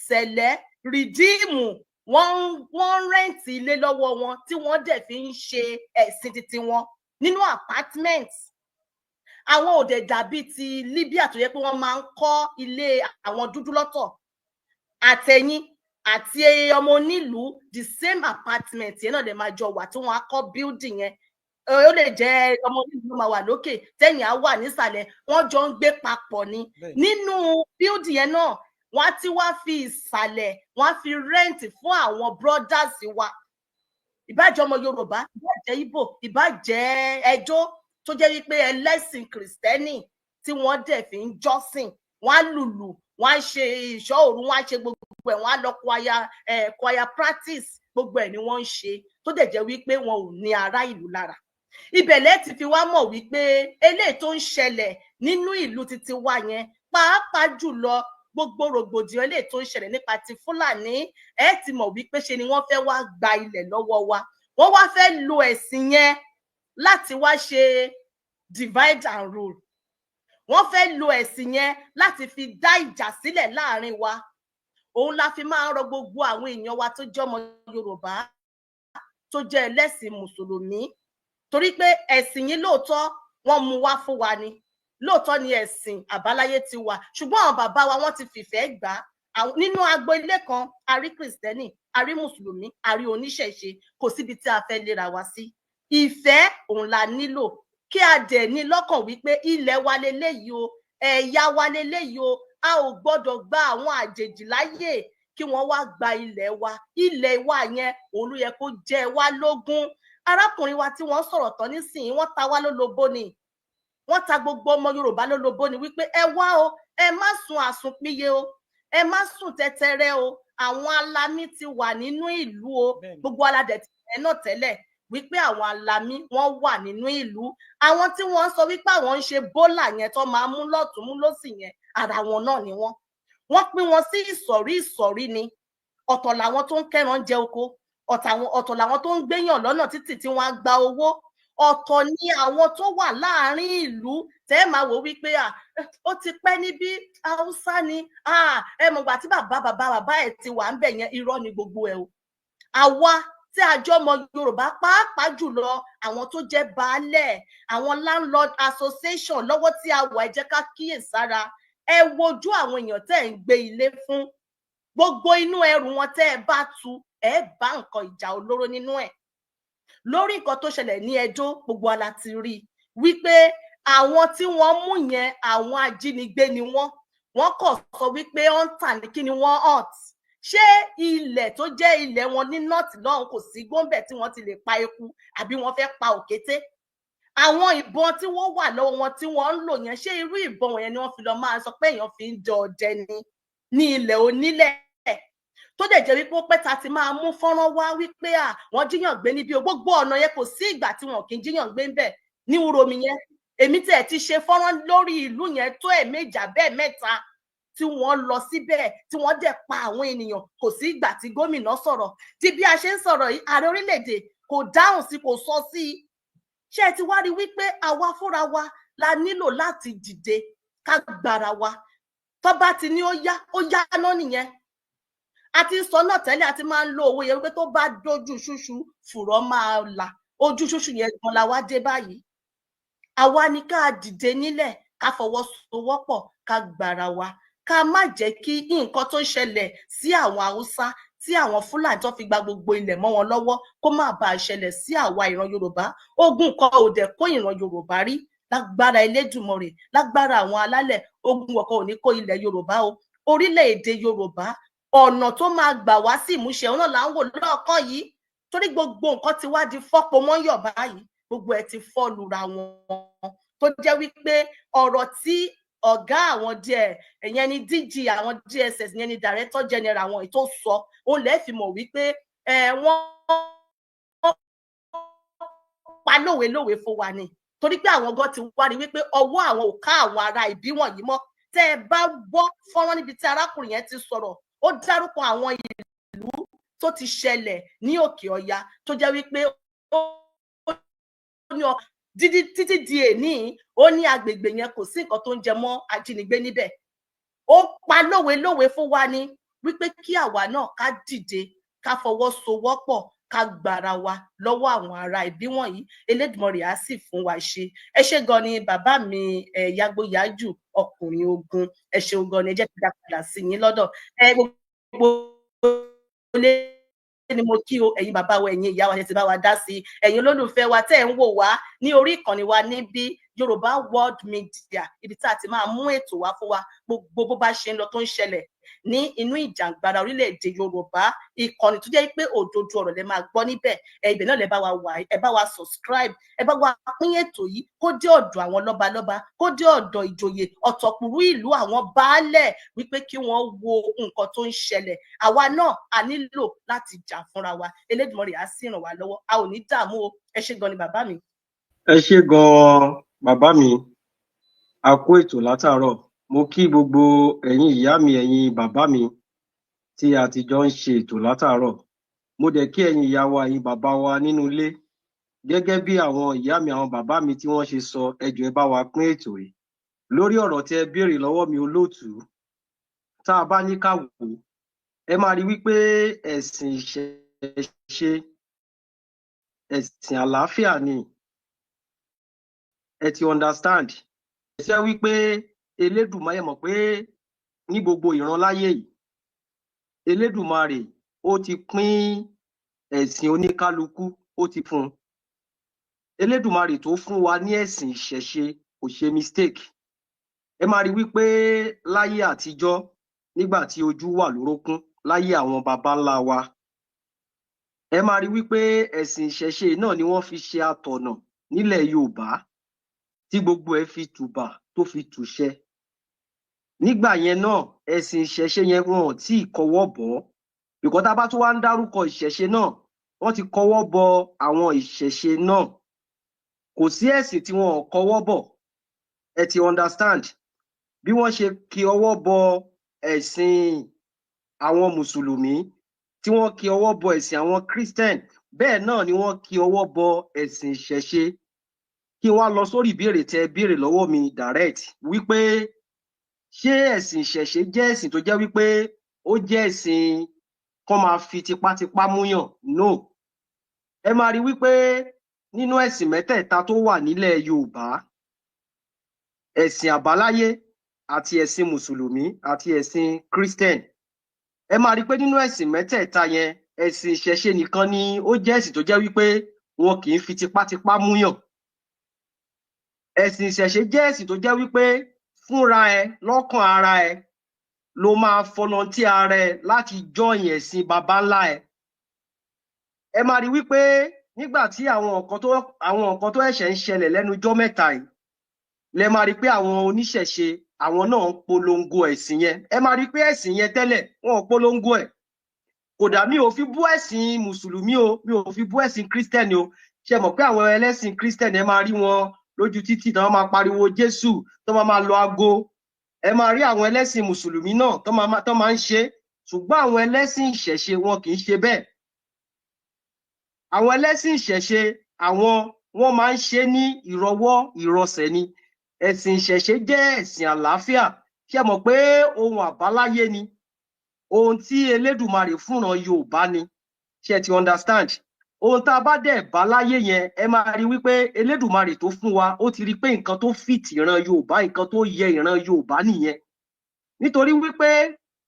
Sẹ̀lẹ̀, Redeem, wọ́n ń rent ilé lọ́wọ́ wọn tí wọ́n dẹ̀ fi ń ṣe ẹ̀sìn titi wọn nínú apartment. Àwọn ò dẹ̀ dàbí ti Libya tó yẹ pé wọ́n máa ń kọ́ ilé àwọn dúdú lọ́tọ̀. Àtẹ̀yìn àti ọmọ onílùú, the same apartment yẹn náà lè máa jọ wà tí wọ́n á kọ́ building yẹn. Ó lè jẹ́ ọmọ onílùú ló máa wà lókè, tẹ̀yìn á wà nísàlẹ̀, wọ́n jọ ń gbé papọ̀ ni. Nínú building yẹn náà, wọ́n á ti wá fi ìsàlẹ̀, wọ́n á fi rent fún àwọn brothers wa, ìbájẹ́ ọmọ Yorùbá, ìbájẹ́ Ìgbò, ìbájẹ́ Ẹdó, tó jẹ́ wípé ẹlẹ́sìn Kìrìsìtẹ́nì tí wọ́n dẹ̀ fi ń jọ́sìn. Wọ́n á lùlù, wọ́n á ṣe ìṣọ́ òru, wọ́n á ṣe gbogbo ẹ̀, wọ́n á lọ choir, choir practice, gbogbo ẹ̀ ni wọ́n ń ṣe, tó dẹ̀ jẹ́ wípé wọn ò ní ará ìlú lára. Ibẹ̀ lẹ́ ti fi wá mọ̀ wípé eléyìí tó ń ṣẹlẹ̀ nínú ìlú títí wa yẹn, pàápàá jùlọ gbogbo rògbòdìyàn eléyìí tó ń ṣẹlẹ̀ nípa ti Fúlàní, ẹ ti mọ̀ wípé ṣe ni wọ́n fẹ́ wá gba ilẹ̀ lọ́wọ́ wa. Wọ́n wá fẹ́ lo ẹ̀sìn yẹn láti wá ṣe divide and rule. Wọ́n fẹ́ lo ẹ̀sìn yẹn láti fi dá ìjà sílẹ̀ láàrin wa. Òun la fi máa ń rọ gbogbo àwọn èèyàn wa tó jẹ́ ọmọ Yorùbá, tó jẹ́ ẹlẹ́sìn mùsùlùmí, torí pé ẹ̀sìn yìí, lóòótọ́ wọ́n mú wá fún wa ni, lóòótọ́ ni ẹ̀sìn àbáláyé ti wà, ṣùgbọ́n àwọn bàbá wa, wọ́n ti fìfẹ́ gbà á. Nínú agbo ilé kan, a rí Kìrìsìtẹ́nì, a rí mùsùlùmí, a rí oníṣẹ̀ṣe. Kò síbi tí a fẹ́ léra wa sí. Ìfẹ́ òun la nílò, kí a dẹ̀ ní lọ́kàn wípé ilẹ̀ wa leléyìí o, ẹ̀yà wa leléyìí o. A ò gbọ́dọ̀ gba àwọn àjèjì láyè kí wọ́n wá gba ilẹ̀ wa. Ilẹ̀ wa yẹn, òun ló yẹ kó jẹ wá lógún. Arákùnrin wa tí wọ́n sọ̀rọ̀ tán nísìnyí, wọ́n ta wá lólobó ni, wọ́n ta gbogbo ọmọ Yorùbá lólobó ni wípé ẹ wá o, ẹ má sùn àsùnpìyè o, ẹ má sùn tẹ́tẹ́rẹ́ o, àwọn alamí ti wà nínú ìlú o. Gbogbo aládẹ ti ẹ náà tẹ́lẹ̀ wípé àwọn alamí, wọ́n wà nínú ìlú. Àwọn tí wọ́n sọ wípé àwọn ń ṣe bólà yẹn, tó máa mú lọ́tùn mú lọ́sì yẹn, ara wọn náà ni wọ́n. Wọ́n pín wọn sí ìsọ̀rí ìsọ̀rí ni. Ọ̀tọ̀ làwọn tó ń kẹ́ran jẹ oko, ọ̀tọ̀ làwọn tó ń gbéyàn lọ́nà títì tí wọ́n á gba owó, ọ̀tọ̀ ni àwọn tó wà láàárín ìlú tẹ́ ẹ máa wò wípé à ó ti pẹ́ níbí, Haúsá ni, ẹ mọ̀gbà tí bàbá bàbá bàbá ẹ̀ ti wà ń bẹ̀ yẹn. Irọ́ ni gbogbo ẹ̀ o. Àwa tí a jọ ọmọ Yorùbá, pàápàá jùlọ àwọn tó jẹ́ baálẹ̀, àwọn landlord association lọ́wọ́ tí a wà, ẹ jẹ́ ká kíyèsára. Ẹ wojú àwọn èèyàn tẹ́ ẹ̀ ń gbé ilé fún. Gbogbo inú ẹrù wọn tẹ́ ẹ bá tu, ẹ bá nǹkan ìjà olóró nínú ẹ̀. Lórí nǹkan tó ṣẹlẹ̀ ní Ẹdó, gbogbo ala ti rí i wípé àwọn tí wọ́n mú yẹn, àwọn ajínigbé ni wọ́n. Wọ́n kàn sọ wípé hunter ní. Kí ni wọ́n hunt? Ṣé ilẹ̀ tó jẹ́ ilẹ̀ wọn ní north lọ́hùn, kò sí gbọ́nbẹ̀ tí wọ́n ti lè pa eku, àbí wọ́n fẹ́ pa òkété? Àwọn ìbọn tí wọ́n wà lọ́wọ́ wọn tí wọ́n ń lò yẹn, ṣé irú ìbọn yẹn ni wọ́n fi lọ máa sọ pé èèyàn fi ń dẹ ọdẹ ni ní ilẹ̀ onílẹ̀, tó dẹ̀ jẹ́ wípé ó pẹ́ ta ti máa mú fọ́nrán wá wípé à wọ́n jíyàn gbé níbi o? Gbogbo ọ̀nà yẹn, kò sí ìgbà tí wọn kì í jíyàn gbé ń bẹ̀ ní Uromi yẹn. Èmi tẹ̀ ti ṣe fọ́nrán lórí ìlú yẹn tó ẹ̀ẹ̀mejì bẹ́ẹ̀ mẹ́ta tí wọ́n lọ síbẹ̀, tí wọ́n dẹ̀ pa àwọn ènìyàn. Kò sí ìgbà tí gómìnà sọ̀rọ̀. Tí bí a ṣe ń sọ̀rọ̀ yìí, ààrẹ orílẹ̀-èdè kò dáhùn sí, kò sọ sí i. Ṣé ẹ ti wá rí wípé àwa fúnra wa la nílò láti dìde ká gbára wa? Tó bá ti ní ó yá, ó yá náà nìyẹn. A ti ń sọ náà tẹ́lẹ̀, a ti máa ń lo òwe yẹn wípé tó bá dójú ṣúṣú, fùrọ̀ máa là. Ojú ṣúṣú yẹn gan la wá dé báyìí. Àwa ni ká dìde nílẹ̀, ká fọwọ́sowọ́pọ̀, ká gbára wa, ká má jẹ́ kí nǹkan tó ń ṣẹlẹ̀ sí àwọn Haúsá. Tí àwọn Fúlàní tó fi gba gbogbo ilẹ̀ mọ́ wọn lọ́wọ́, kó má bàa ṣẹlẹ̀ sí àwa ìran Yorùbá. Ogun kan ò dẹ̀ kó ìran Yorùbá rí. Lágbára Elédùmarè, lágbára àwọn alálẹ̀, ogun ọ̀kan ò ní kó ilẹ̀ Yorùbá o. Orílẹ̀-èdè Yorùbá, ọ̀nà tó máa gbà wá sí ìmúṣẹ òun náà là ń wò lọ́ọ̀kan yìí, torí gbogbo nǹkan ti wá di fọ́pọ̀ mọ́yọ̀ báyìí. Gbogbo ẹ̀ ti fọ́ lura wọn, tó jẹ́ wípé ọ̀rọ̀ tí ọ̀gá àwọn díẹ̀, ìyẹn ni DG àwọn DSS, ìyẹn ni Director General àwọn ètò sọ, òun lẹ́ẹ̀ fi mọ̀ wípé wọ́n pa lówe lówe fún wa ni, torí pé àwọn gan ti wá rí wípé ọwọ́ àwọn ò ká àwọn ará ìbí wọ̀nyí mọ́. Tẹ́ ẹ bá gbọ́ fọ́nrán níbi tí arákùnrin yẹn ti sọ̀rọ̀, ó dárúkọ àwọn ìlú tó ti ṣẹlẹ̀ ní Òkè Ọya, tó jẹ́ wípé ó ní dídí títí di èní, ó ní agbègbè yẹn kò sí nǹkan tó ń jẹ mọ́ ajínigbé níbẹ̀. Ó pa lówe lówe fún wa ní wípé kí àwa náà ká dìde, ká fọwọ́sowọ́pọ̀, ká gbára wa lọ́wọ́ àwọn ará ìbí wọ̀nyí. Elédùmarè á sì fún wa ṣe. Ẹ ṣé gan ni, bàbá mi ẹ Yágbóyájù, ọkùnrin ogun. Ẹ ṣeun gan ni. Ẹ jẹ́ kí n dá padà sí yín lọ́dọ̀ ẹ. Gbogbo ilé ni mo kí o. Ẹ̀yin bàbá wa, ẹ̀yin ìyá wa, ẹ ti bá wa dá sí, ẹ̀yin olólùfẹ́ wa tẹ́ ẹ̀ ń wò wá ní orí ìkànnì wa níbí, Yorùbá World Media, ibi tá a ti máa mú ètò wá fún wa, gbogbo bó bá ṣe ń lọ, tó ń ṣẹlẹ̀ ní inú ìjàngbara orílẹ̀-èdè Yorùbá. Ìkànnì tó jẹ́ pé òdodo ọ̀rọ̀ lẹ máa gbọ́ níbẹ̀. Ẹ ibẹ̀ náà lẹ bá wa wà. Ẹ bá wa subscribe, ẹ bá wa pín ètò yìí kó dé ọ̀dọ̀ àwọn lọ́balọ́ba, kó dé ọ̀dọ̀ ìjòyè, ọ̀tọ̀kùrú ìlú, àwọn baálẹ̀, wípé kí wọ́n wo nǹkan tó ń ṣẹlẹ̀. Àwa náà a nílò láti jà fúnra wa. Elédùmarè á sì ràn wá lọ́wọ́, a ò ní dààmú o. Ẹ ṣé gan ni, bàbá mi. Ẹ ṣé gan-an, bàbá mi. A kú ètò látàárọ̀. Mo kí gbogbo ẹ̀yin ìyá mi, ẹ̀yin bàbá mi tí a ti jọ ń ṣe ètò látàárọ̀. Mo dẹ̀ kí ẹ̀yin ìyá wa, ẹ̀yin bàbá wa nínú ilé. Gẹ́gẹ́ bí àwọn ìyá mi, àwọn bàbá mi tí wọ́n ṣe sọ, ẹ jọ̀ọ́, ẹ bá wa pín ètò yìí. Lórí ọ̀rọ̀ tí ẹ béèrè lọ́wọ́ mi, olóòtú, tá a bá ní ká wò ó, ẹ máa rí wípé ẹ̀sìn ìṣẹ̀ṣe, ẹ̀sìn àlàáfíà ni. Ẹ ti understand? Ẹ ṣe wípé Elédùmarè mọ̀ pé ní gbogbo ìran láyé yìí, Elédùmarè ó ti pín ẹ̀sìn oníkálukú, ó ti fún un. Elédùmarè tó fún wa ní ẹ̀sìn ìṣẹ̀ṣe kò ṣe mistake. Ẹ máa rí wípé láyé àtijọ́, nígbà tí ojú wà lórókún, láyé àwọn baba ńlá wa, ẹ máa rí wípé ẹ̀sìn ìṣẹ̀ṣe náà ni wọ́n fi ṣe atọ̀nà nílẹ̀ Yorùbá, tí gbogbo ẹ̀ fi tùbà, tó fi tùṣẹ. Nígbà yẹn náà, ẹ̀sìn ìṣẹ̀ṣe yẹn, wọn ò tí ì kọwọ́ bọ̀ ọ́ bìkọ́. Tá a bá tún wá ń dárúkọ ìṣẹ̀ṣe náà, wọ́n ti kọwọ́ bọ àwọn ìṣẹ̀ṣe náà. Kò sí ẹ̀sìn tí wọn ò kọwọ́ bọ̀. Ẹ ti understand? Bí wọ́n ṣe kí ọwọ́ bọ ẹ̀sìn àwọn mùsùlùmí, tí wọ́n kí ọwọ́ bọ ẹ̀sìn àwọn Christian, bẹ́ẹ̀ náà ni wọ́n kí ọwọ́ bọ ẹ̀sìn ìṣẹ̀ṣe. Kí wọ́n lọ sórí ìbéèrè tẹ béèrè lọ́wọ́ mi direct, wípé ṣé ẹ̀sìn ìṣẹ̀ṣe jẹ́ ẹ̀sìn tó jẹ́ wípé ó jẹ́ ẹ̀sìn kán máa fi tipátipá múyàn? No. Ẹ máa rí wípé nínú ẹ̀sìn mẹ́tẹ̀ẹ̀ta tó wà nílẹ̀ Yorùbá, ẹ̀sìn àbáláyé àti ẹ̀sìn mùsùlùmí àti ẹ̀sìn Christian, ẹ máa rí pé nínú ẹ̀sìn mẹ́tẹ̀ẹ̀ta yẹn, ẹ̀sìn ìṣẹ̀ṣe nìkan ni ó jẹ́ ẹ̀sìn tó jẹ́ wípé wọn kì í fi tipátipá múyàn. Ẹ̀sìn ìṣẹ̀ṣe jẹ́ ẹ̀sìn tó jẹ́ wípé fúnra ẹ, lọ́kàn ara ẹ, ló máa volunteer ara ẹ láti join ẹ̀sìn baba ńlá ẹ. Ẹ máa rí wípé nígbà tí àwọn nǹkan tó ẹ̀ṣẹ̀ ń ṣẹlẹ̀ lẹ́nu ọjọ́ mẹ́ta yìí, lẹ máa rí pé àwọn oníṣẹ̀ṣe, àwọn náà ń polongo ẹ̀sìn yẹn. Ẹ máa rí pé ẹ̀sìn yẹn tẹ́lẹ̀, wọn ò polongo ẹ̀. Kódà mi ò fi bú ẹ̀sìn mùsùlùmí o, mi ò fi bú ẹ̀sìn Christian o. Ṣe mọ̀ pé àwọn ẹlẹ́sìn Christian, ẹ máa rí wọn lójú títì tí wọ́n máa pariwo Jésù, tó máa máa lọ aago. Ẹ máa rí àwọn ẹlẹ́sìn mùsùlùmí náà tó máa ń ṣe. Ṣùgbọ́n àwọn ẹlẹ́sìn ìṣẹ̀ṣe, wọn kì í ṣe bẹ́ẹ̀. Àwọn ẹlẹ́sìn ìṣẹ̀ṣe, àwọn wọ́n máa ń ṣe ní ìrọwọ́ ìrọsẹ̀ ni. Ẹ̀sìn ìṣẹ̀ṣe jẹ́ ẹ̀sìn àlàáfíà. Ṣe mọ̀ pé ohun àbáláyé ni, ohun tí Elédùmarè fúnran Yorùbá ni. Ṣe ti understand? Ohun tá a bá dẹ̀ bá láyé yẹn, ẹ máa rí wípé Elédùmarè tó fún wa, ó ti rí pé nǹkan tó fit ìran Yorùbá, nǹkan tó yẹ ìran Yorùbá nìyẹn, nítorí wípé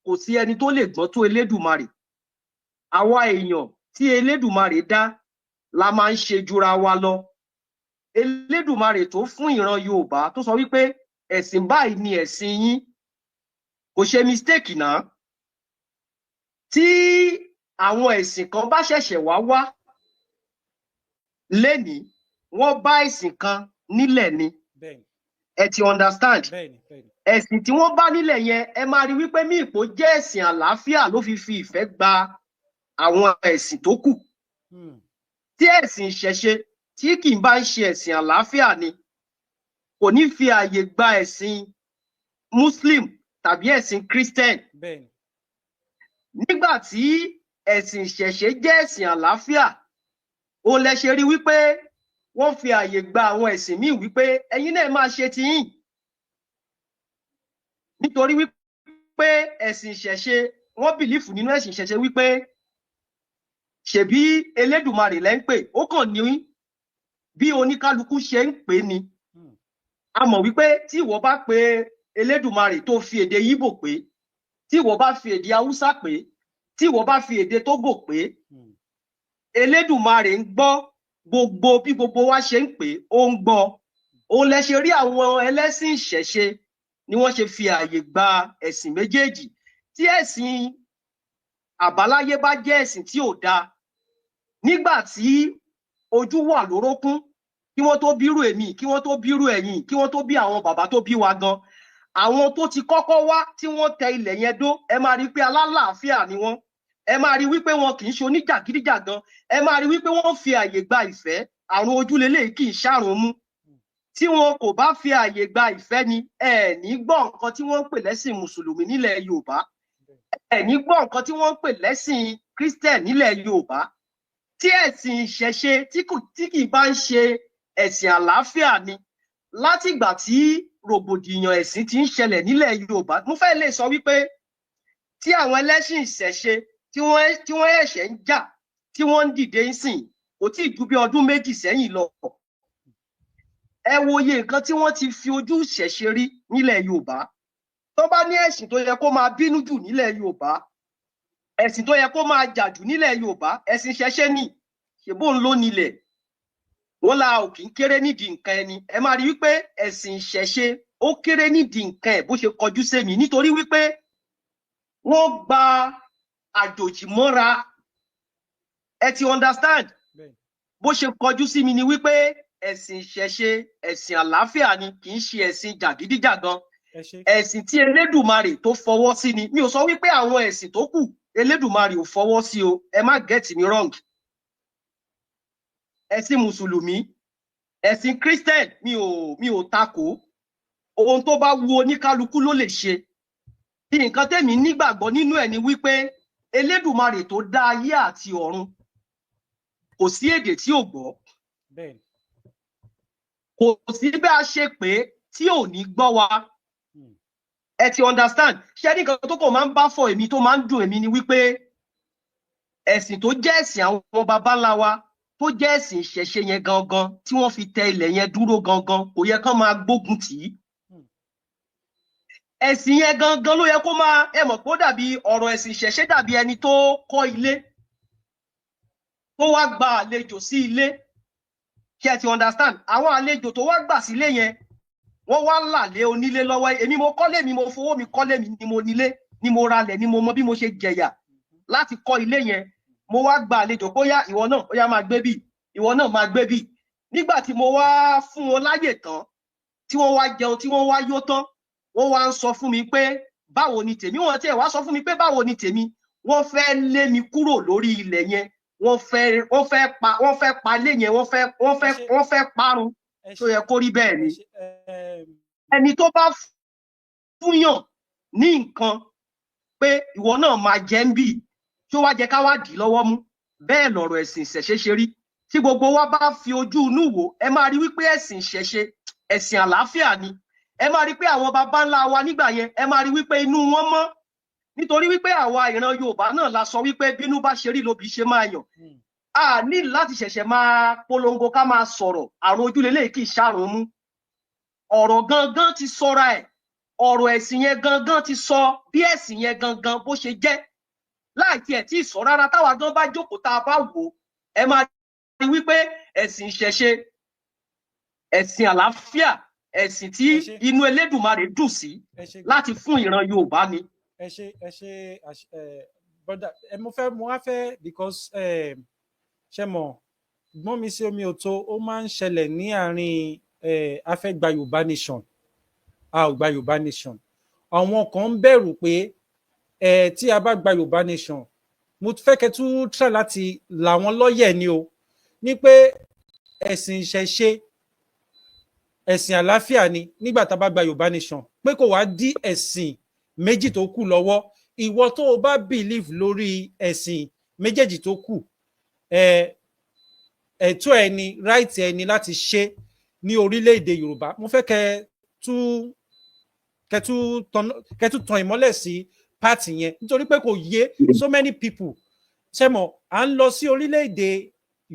kò sí ẹni tó lè gbọ́n tó Elédùmarè. Àwa èèyàn tí Elédùmarè dá la máa ń ṣe jura wa lọ. Elédùmarè tó fún ìran Yorùbá, tó sọ wípé ẹ̀sìn báyìí ni ẹ̀sìn yín, kò ṣe mistake náà. Tí àwọn ẹ̀sìn kan bá ṣẹ̀ṣẹ̀ wá wá lénìí, wọ́n bá ẹ̀sìn kan nílẹ̀ ni. Ẹ ti understand? bẹ́ẹ̀ni bẹ́ẹ̀ni Ẹ̀sìn tí wọ́n bá nílẹ̀ yẹn, ẹ máa rí wípé mí ìpò jẹ́ ẹ̀sìn àlàáfíà ló fi fi ìfẹ́ gba àwọn ẹ̀sìn tó kù. Tí ẹ̀sìn ìṣẹ̀ṣe tí kì í bá ń ṣe ẹ̀sìn àlàáfíà ni, kò ní fi ààyè gba ẹ̀sìn Muslim tàbí ẹ̀sìn Christian. Nígbà tí ẹ̀sìn ìṣẹ̀ṣe jẹ́ ẹ̀sìn àlàáfíà, òun lẹ ṣe rí wípé wọ́n fi ààyè gba àwọn ẹ̀sìn míì wípé ẹ̀yin náà máa ṣe tiyín, nítorí wípé ẹ̀sìn ìṣẹ̀ṣe, wọ́n believe nínú ẹ̀sìn ìṣẹ̀ṣe wípé ṣèbí Elédùmarè lẹ́ ń pè, ó kàn ní bí oníkálukú ṣe ń pè ní. A mọ̀ wípé tí ìwọ bá pe Elédùmarè, tó fi èdè Yíbò pé, tí ìwọ bá fi èdè Haúsá pé, tí ìwọ bá fi èdè Tógò pé, Elédùmarè ń gbọ́ gbogbo bí gbogbo wa ṣe ń pè, ó ń gbọ́. Òun lẹ ṣe rí àwọn ẹlẹ́sìn ìṣẹ̀ṣe ni wọ́n ṣe fi ààyè gba ẹ̀sìn méjèèjì. Tí ẹ̀sìn àbáláyé bá jẹ́ ẹ̀sìn tí ò dáa, nígbà tí ojú wà lórókún, kí wọ́n tó bírú èmi, kí wọ́n tó bírú ẹ̀yin, kí wọ́n tó bí àwọn bàbá tó bí wa gan, àwọn tó ti kọ́kọ́ wá tí wọ́n tẹ ilẹ̀ yẹn dó, ẹ máa rí i pé alálàáfíà ni wọ́n. Ẹ máa rí wípé wọn kì í ṣe oníjàgídíjàgan. Ẹ máa rí wípé wọ́n fi àyè gba ìfẹ́. Àrùn ojúlélẹ̀ kì í ṣàrùn mú. Tí wọn kò bá fi àyè gba ìfẹ́ ni, ẹ ní gbọ́ nǹkan tí wọ́n ń pè lẹ́sìn Mùsùlùmí nílẹ̀ Yorùbá, ẹ ní gbọ́ nǹkan tí wọ́n ń pè lẹ́sìn Christian nílẹ̀ Yorùbá. Tí ẹ̀sìn ìṣẹ̀ṣe tí kì í bá ń ṣe ẹ̀sìn àlàáfíà ni, látìgbà tí rògbòdìyàn ẹ̀sìn ti ń ṣẹlẹ̀ nílẹ̀ Yorùbá, mo fẹ́ lè sọ wípé tí àwọn ẹlẹ́sìn ìṣẹ̀ṣe tí wọ́n ẹ̀ṣẹ̀ ń jà, tí wọ́n ń dìde ń sìn, kò tí ì ju bí ọdún 2 sẹ́yìn lọ. Ẹ wo iye nǹkan tí wọ́n ti fi ojú ìṣẹ̀ṣe rí nílẹ̀ Yorùbá. Tó bá ní ẹ̀sìn tó yẹ kó máa bínú jù nílẹ̀ Yorùbá, ẹ̀sìn tó yẹ kó máa jà jù nílẹ̀ Yorùbá, ẹ̀sìn ìṣẹ̀ṣe ni. Ṣèbó ń ló nílẹ̀ wọn la ò kì í kéré nídìí nǹkan ẹni. Ẹ máa rí wípé ẹ̀sìn ìṣẹ̀ṣe ó kéré nídìí nǹkan ẹ̀ bó ṣe kọjú sẹ́mi, nítorí wípé wọ́n gba àjòjì mọ́ra. Ẹ ti understand? Bó ṣe kọjú sí mi ni wípé ẹ̀sìn ìṣẹ̀ṣe, ẹ̀sìn àlàáfíà ni, kì í ṣe ẹ̀sìn jàgídíjàgan. Ẹ̀sìn tí Elédùmarè tó fọwọ́ sí ni. Mi ò sọ wípé àwọn ẹ̀sìn tó kù, Elédùmarè ò fọwọ́ sí o. Ẹ má get me wrong. Ẹ̀sìn Mùsùlùmí, ẹ̀sìn Christian, mi ò takò. Ohun tó bá wu oníkálukú ló lè ṣe. Bí nǹkan tẹ̀mí nígbàgbọ́ nínú ẹ̀ ni wípé Elédùmarè tó dá ayé àti ọ̀run, kò sí èdè tí ò gbọ́, kò sí bí a ṣe pé tí ò ní gbọ́ wa. Ẹ ti understand? Ṣé ní nǹkan tó kàn máa ń bá fọ èmi, tó máa ń dùn èmi ni wípé ẹ̀sìn tó jẹ́ ẹ̀sìn àwọn baba ńlá wa, tó jẹ́ ẹ̀sìn ìṣẹ̀ṣe yẹn gangan tí wọ́n fi tẹ ilẹ̀ yẹn dúró gangan, kò yẹ kán máa gbógun tì í. Ẹ̀sìn yẹn gangan ló yẹ kó máa, ẹ mọ̀ pé ó dàbí ọ̀rọ̀ ẹ̀sìn ìṣẹ̀ṣe dàbí ẹni tó kọ́ ilé, tó wá gba àlejò sí ilé. Ṣé ẹ ti understand? Àwọn àlejò tó wá gbà sílé yẹn, wọ́n wá là lé onílé lọ́wọ́. Èmi mo kọ́lé mi, mo fowó mi kọ́lé mi, ni mo nílé, ni mo ralẹ̀, ni mo mọ bí mo ṣe jẹ̀yà láti kọ́ ilé yẹn. Mo wá gba àlejò bóyá ìwọ náà ó yá máa gbé bì, ìwọ náà máa gbé bì. Nígbà tí mo wá fún wọn láyè tán, tí wọ́n wá jẹun, tí wọ́n wá yó tán, wọ́n wá ń sọ fún mi pé báwo ni tèmi. Wọ́n tiẹ̀ wá sọ fún mi pé báwo ni tèmi, wọ́n fẹ́ lé mi kúrò lórí ilẹ̀ yẹn, wọ́n fẹ́ pa ilé yẹn, wọ́n fẹ́ parun. Tó yẹ kó rí bẹ́ẹ̀ ni? Ẹni tó bá fúnyàn ní nǹkan pé ìwọ náà máa jẹ́ ń bì, tí ó wá jẹ́ ká wá dì í lọ́wọ́ mú. Bẹ́ẹ̀ lọ̀rọ̀ ẹ̀sìn ìṣẹ̀ṣe ṣe rí. Tí gbogbo wa bá fi ojú inú wò, ẹ máa rí wípé ẹ̀sìn ìṣẹ̀ṣe, ẹ̀sìn àlàáfíà ni. Ẹ máa rí pé àwọn baba ńlá wa nígbà yẹn, ẹ máa rí wípé inú wọn mọ́, nítorí wípé àwa ìran Yorùbá náà la sọ wípé bínú bá ṣe rí lobì ṣe máa yàn. A ní láti ṣẹ̀ṣẹ̀ máa polongo ká máa sọ̀rọ̀. Àrùn ojúlélẹ̀ kì í ṣàrùn mú. Ọ̀rọ̀ gangan ti sọra ẹ̀. Ọ̀rọ̀ ẹ̀sìn yẹn gangan ti sọ bí ẹ̀sìn yẹn gangan bó ṣe jẹ́. Láì tiẹ̀ tí ì sọ rárá, táwa gan bá jókòó, tá a bá wò ó, ẹ máa rí wípé ẹ̀sìn ìṣẹ̀ṣe, ẹ̀sìn àlàáfíà, ẹ̀sìn tí Ẹ ṣé. inú Elédùmarè dùn sí Ẹ ṣé gan. láti fún ìran Yorùbá ni. Ẹ ṣe, ẹ ṣe, brother. Ẹ mo fẹ́, mo wá fẹ́, because ṣe mọ̀ gbọ́n mi sí omi ò tó, ó máa ń ṣẹlẹ̀ ní àárín a fẹ́ gba Yorùbá nation, a ò gba Yorùbá nation. Àwọn kan ń bẹ̀rù pé tí a bá gba Yorùbá nation, mo fẹ́ kẹ́ tún try láti là wọ́n lọ́yẹ̀ ni o, ní pé ẹ̀sìn ìṣẹ̀ṣe, ẹ̀sìn àlàáfíà ni. Nígbà tá a bá gba Yorùbá nation, pé kò wá dí ẹ̀sìn méjì tó kù lọ́wọ́. Ìwọ tó o bá believe lórí ẹ̀sìn méjèèjì tó kù, ẹ̀tọ́ ẹni, right ẹni láti ṣe ní orílẹ̀-èdè Yorùbá. Mo fẹ́ kẹ́ tún tan ìmọ́lẹ̀ sí part yẹn, nítorí pé kò yé so many people. Ṣe mọ̀, à ń lọ sí orílẹ̀-èdè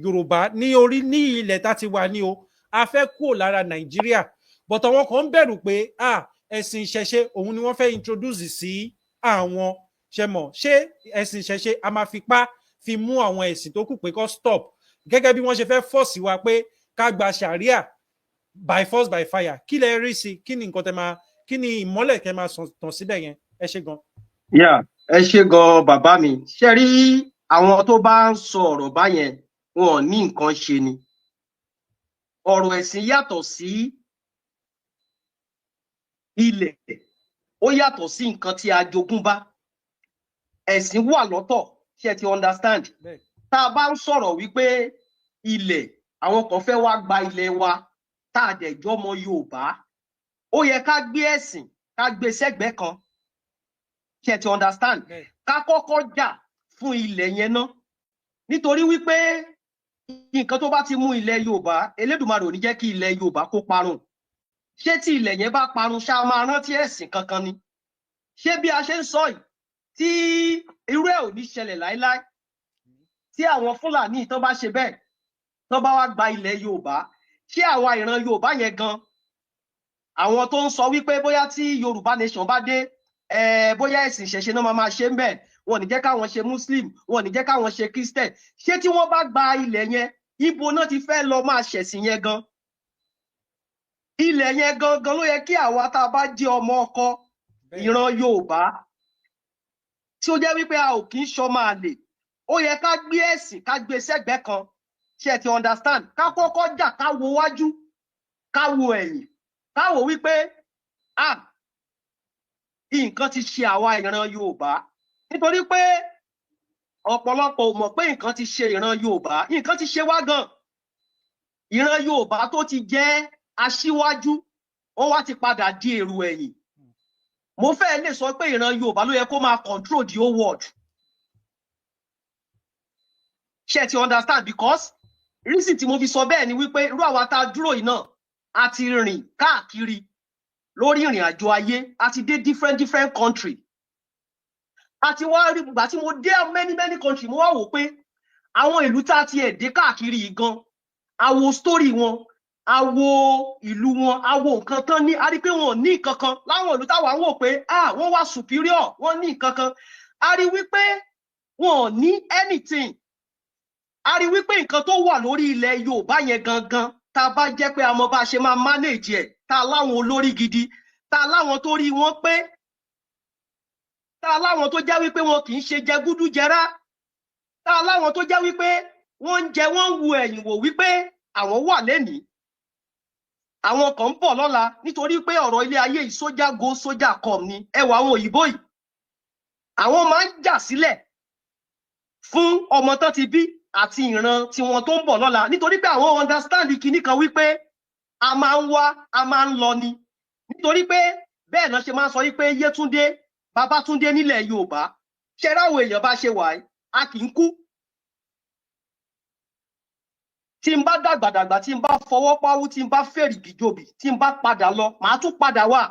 Yorùbá ní orí ní ilẹ̀ tá ti wà ní o, a fẹ́ kúrò lára Nàìjíríà, but àwọn kan ń bẹ̀rù pé, ah, ẹ̀sìn ìṣẹ̀ṣe òun ni wọ́n fẹ́ introduce sí àwọn. Ṣe mọ̀, ṣé ẹ̀sìn ìṣẹ̀ṣe a máa fipá fi mú àwọn ẹ̀sìn tó kù pé kó stop, gẹ́gẹ́ bí wọ́n ṣe fẹ́ force wa pé ká gba sharia by force by fire? Kí lẹ rí sí? Kí ni nǹkan tẹ máa, kí ni ìmọ́lẹ̀ kẹ máa tàn síbẹ̀ yẹn? Ẹ ṣé gan. Yeah, ẹ ṣé gan, bàbá mi. Ṣe rí àwọn tó bá ń sọ ọ̀rọ̀ báyẹn, wọn ò ní nǹkan ṣe ni. Ọ̀rọ̀ ẹ̀sìn yàtọ̀ sí ilẹ̀, ó yàtọ̀ sí nǹkan tí a jogún bá. Ẹ̀sìn wà lọ́tọ̀. Ṣé ẹ ti understand? Bẹ́ẹ̀. Tá a bá ń sọ̀rọ̀ wípé ilẹ̀, àwọn kan fẹ́ wá gba ilẹ̀ wa, tá a dẹ̀ jọ́mọ Yorùbá, ó yẹ ká gbé ẹ̀sìn, ká gbé sẹ́gbẹ̀ẹ́ kan. Ṣé ẹ ti understand? Bẹ́ẹ̀. Ká kọ́kọ́ jà fún ilẹ̀ yẹn ná, nítorí wípé nǹkan tó bá ti mú ilẹ̀ Yorùbá, Elédùmarè ò ní jẹ́ kí ilẹ̀ Yorùbá kó parun. Ṣé tí ilẹ̀ yẹn bá parun, ṣá máa rántí ẹ̀sìn kankan ni? Ṣé bí a ṣe ń sọ yìí, tí irú ẹ̀ ò ní ṣẹlẹ̀ láéláé, tí àwọn Fúlàní tán bá ṣe bẹ́ẹ̀, tán bá wá gba ilẹ̀ Yorùbá, ṣé àwa ìran Yorùbá yẹn gan, àwọn tó ń sọ wípé bóyá tí Yorùbá nation bá dé, bóyá ẹ̀sìn ìṣẹ̀ṣe náà máa máa ṣe ń bẹ̀, wọn ò ní jẹ́ káwọn ṣe Muslim, wọn ò ní jẹ́ káwọn ṣe Christian, ṣé tí wọ́n bá gba ilẹ̀ yẹn, ibo náà ti fẹ́ lọ máa ṣẹ̀sìn yẹn gan? Ilẹ̀ yẹn gangan ló yẹ kí àwa tá a bá jẹ́ ọmọ ọkọ ìran Yorùbá, tí ó jẹ́ wípé a ò kì í ṣọmọ àlè, ó yẹ ká gbé ẹ̀sìn, ká gbé sẹ́gbẹ̀ẹ́ kan. Ṣé ẹ ti understand? Ká kọ́kọ́ jà, ká wo wájú, ká wo ẹ̀yìn, ká wò wípé, ah, nǹkan ti ṣe àwa ìran Yorùbá, nítorí pé ọ̀pọ̀lọpọ̀ ò mọ̀ pé nǹkan ti ṣe ìran Yorùbá. Nǹkan ti ṣe wá gan. Ìran Yorùbá tó ti jẹ́ aṣíwájú, wọ́n wá ti padà di èrò ẹ̀yìn. Mo fẹ́ lè sọ pé ìran Yorùbá ló yẹ kó máa control the whole world. Ṣé ẹ ti understand? Because reason tí mo fi sọ bẹ́ẹ̀ ni wípé irú àwa tá a dúró yìí náà, a ti rìn káàkiri lórí ìrìn àjò ayé, a ti dé different different country, a ti wá rí. Ìgbà tí mo dé many many country, mo wá wò pé àwọn ìlú tá a ti ẹ̀ dé káàkiri yìí gan, a wo story wọn, a wo ìlú wọn, a wo nǹkan tán ní, a rí pé wọn ò ní nǹkan kan. Láwọn ìlú táwa ń wò pé, ah, wọ́n wá superior, wọ́n ní nǹkan kan, a rí wípé wọn ò ní anything. A rí wípé nǹkan tó wà lórí ilẹ̀ Yorùbá yẹn gangan, tá a bá jẹ́ pé a mọ bá a ṣe máa manage ẹ̀, tá a láwọn olórí gidi, tá a láwọn tó rí wọn pé, tá a láwọn tó jẹ́ wípé wọn kì í ṣe jẹgúdújẹrá, tá a láwọn tó jẹ́ wípé wọ́n ń jẹ, wọ́n ń wo ẹ̀yìn wò wípé àwọn wà lénìí, àwọn kan ń bọ̀ lọ́la, nítorí pé ọ̀rọ̀ ilé ayé yìí, soldier go, soldier come ni. Ẹwà àwọn òyìnbó yìí, àwọn máa ń jà sílẹ̀ fún ọmọ tán ti bí àti ìran tiwọn tó ń bọ̀ lọ́la, nítorí pé àwọn understand kinní kan wípé a máa ń wá, a máa ń lọ ni. Nítorí pé bẹ́ẹ̀ náà ṣe máa ń sọ wípé Yétúndé Babátúndé nílẹ̀ Yorùbá. Ṣe ráwọn èèyàn bá ṣe wà yìí, a kì í kú. Tí n bá dàgbàdàgbà, tí n bá fọwọ́ páwú, tí n bá fèrè gìjòbì, tí n bá padà lọ, màá tún padà wá.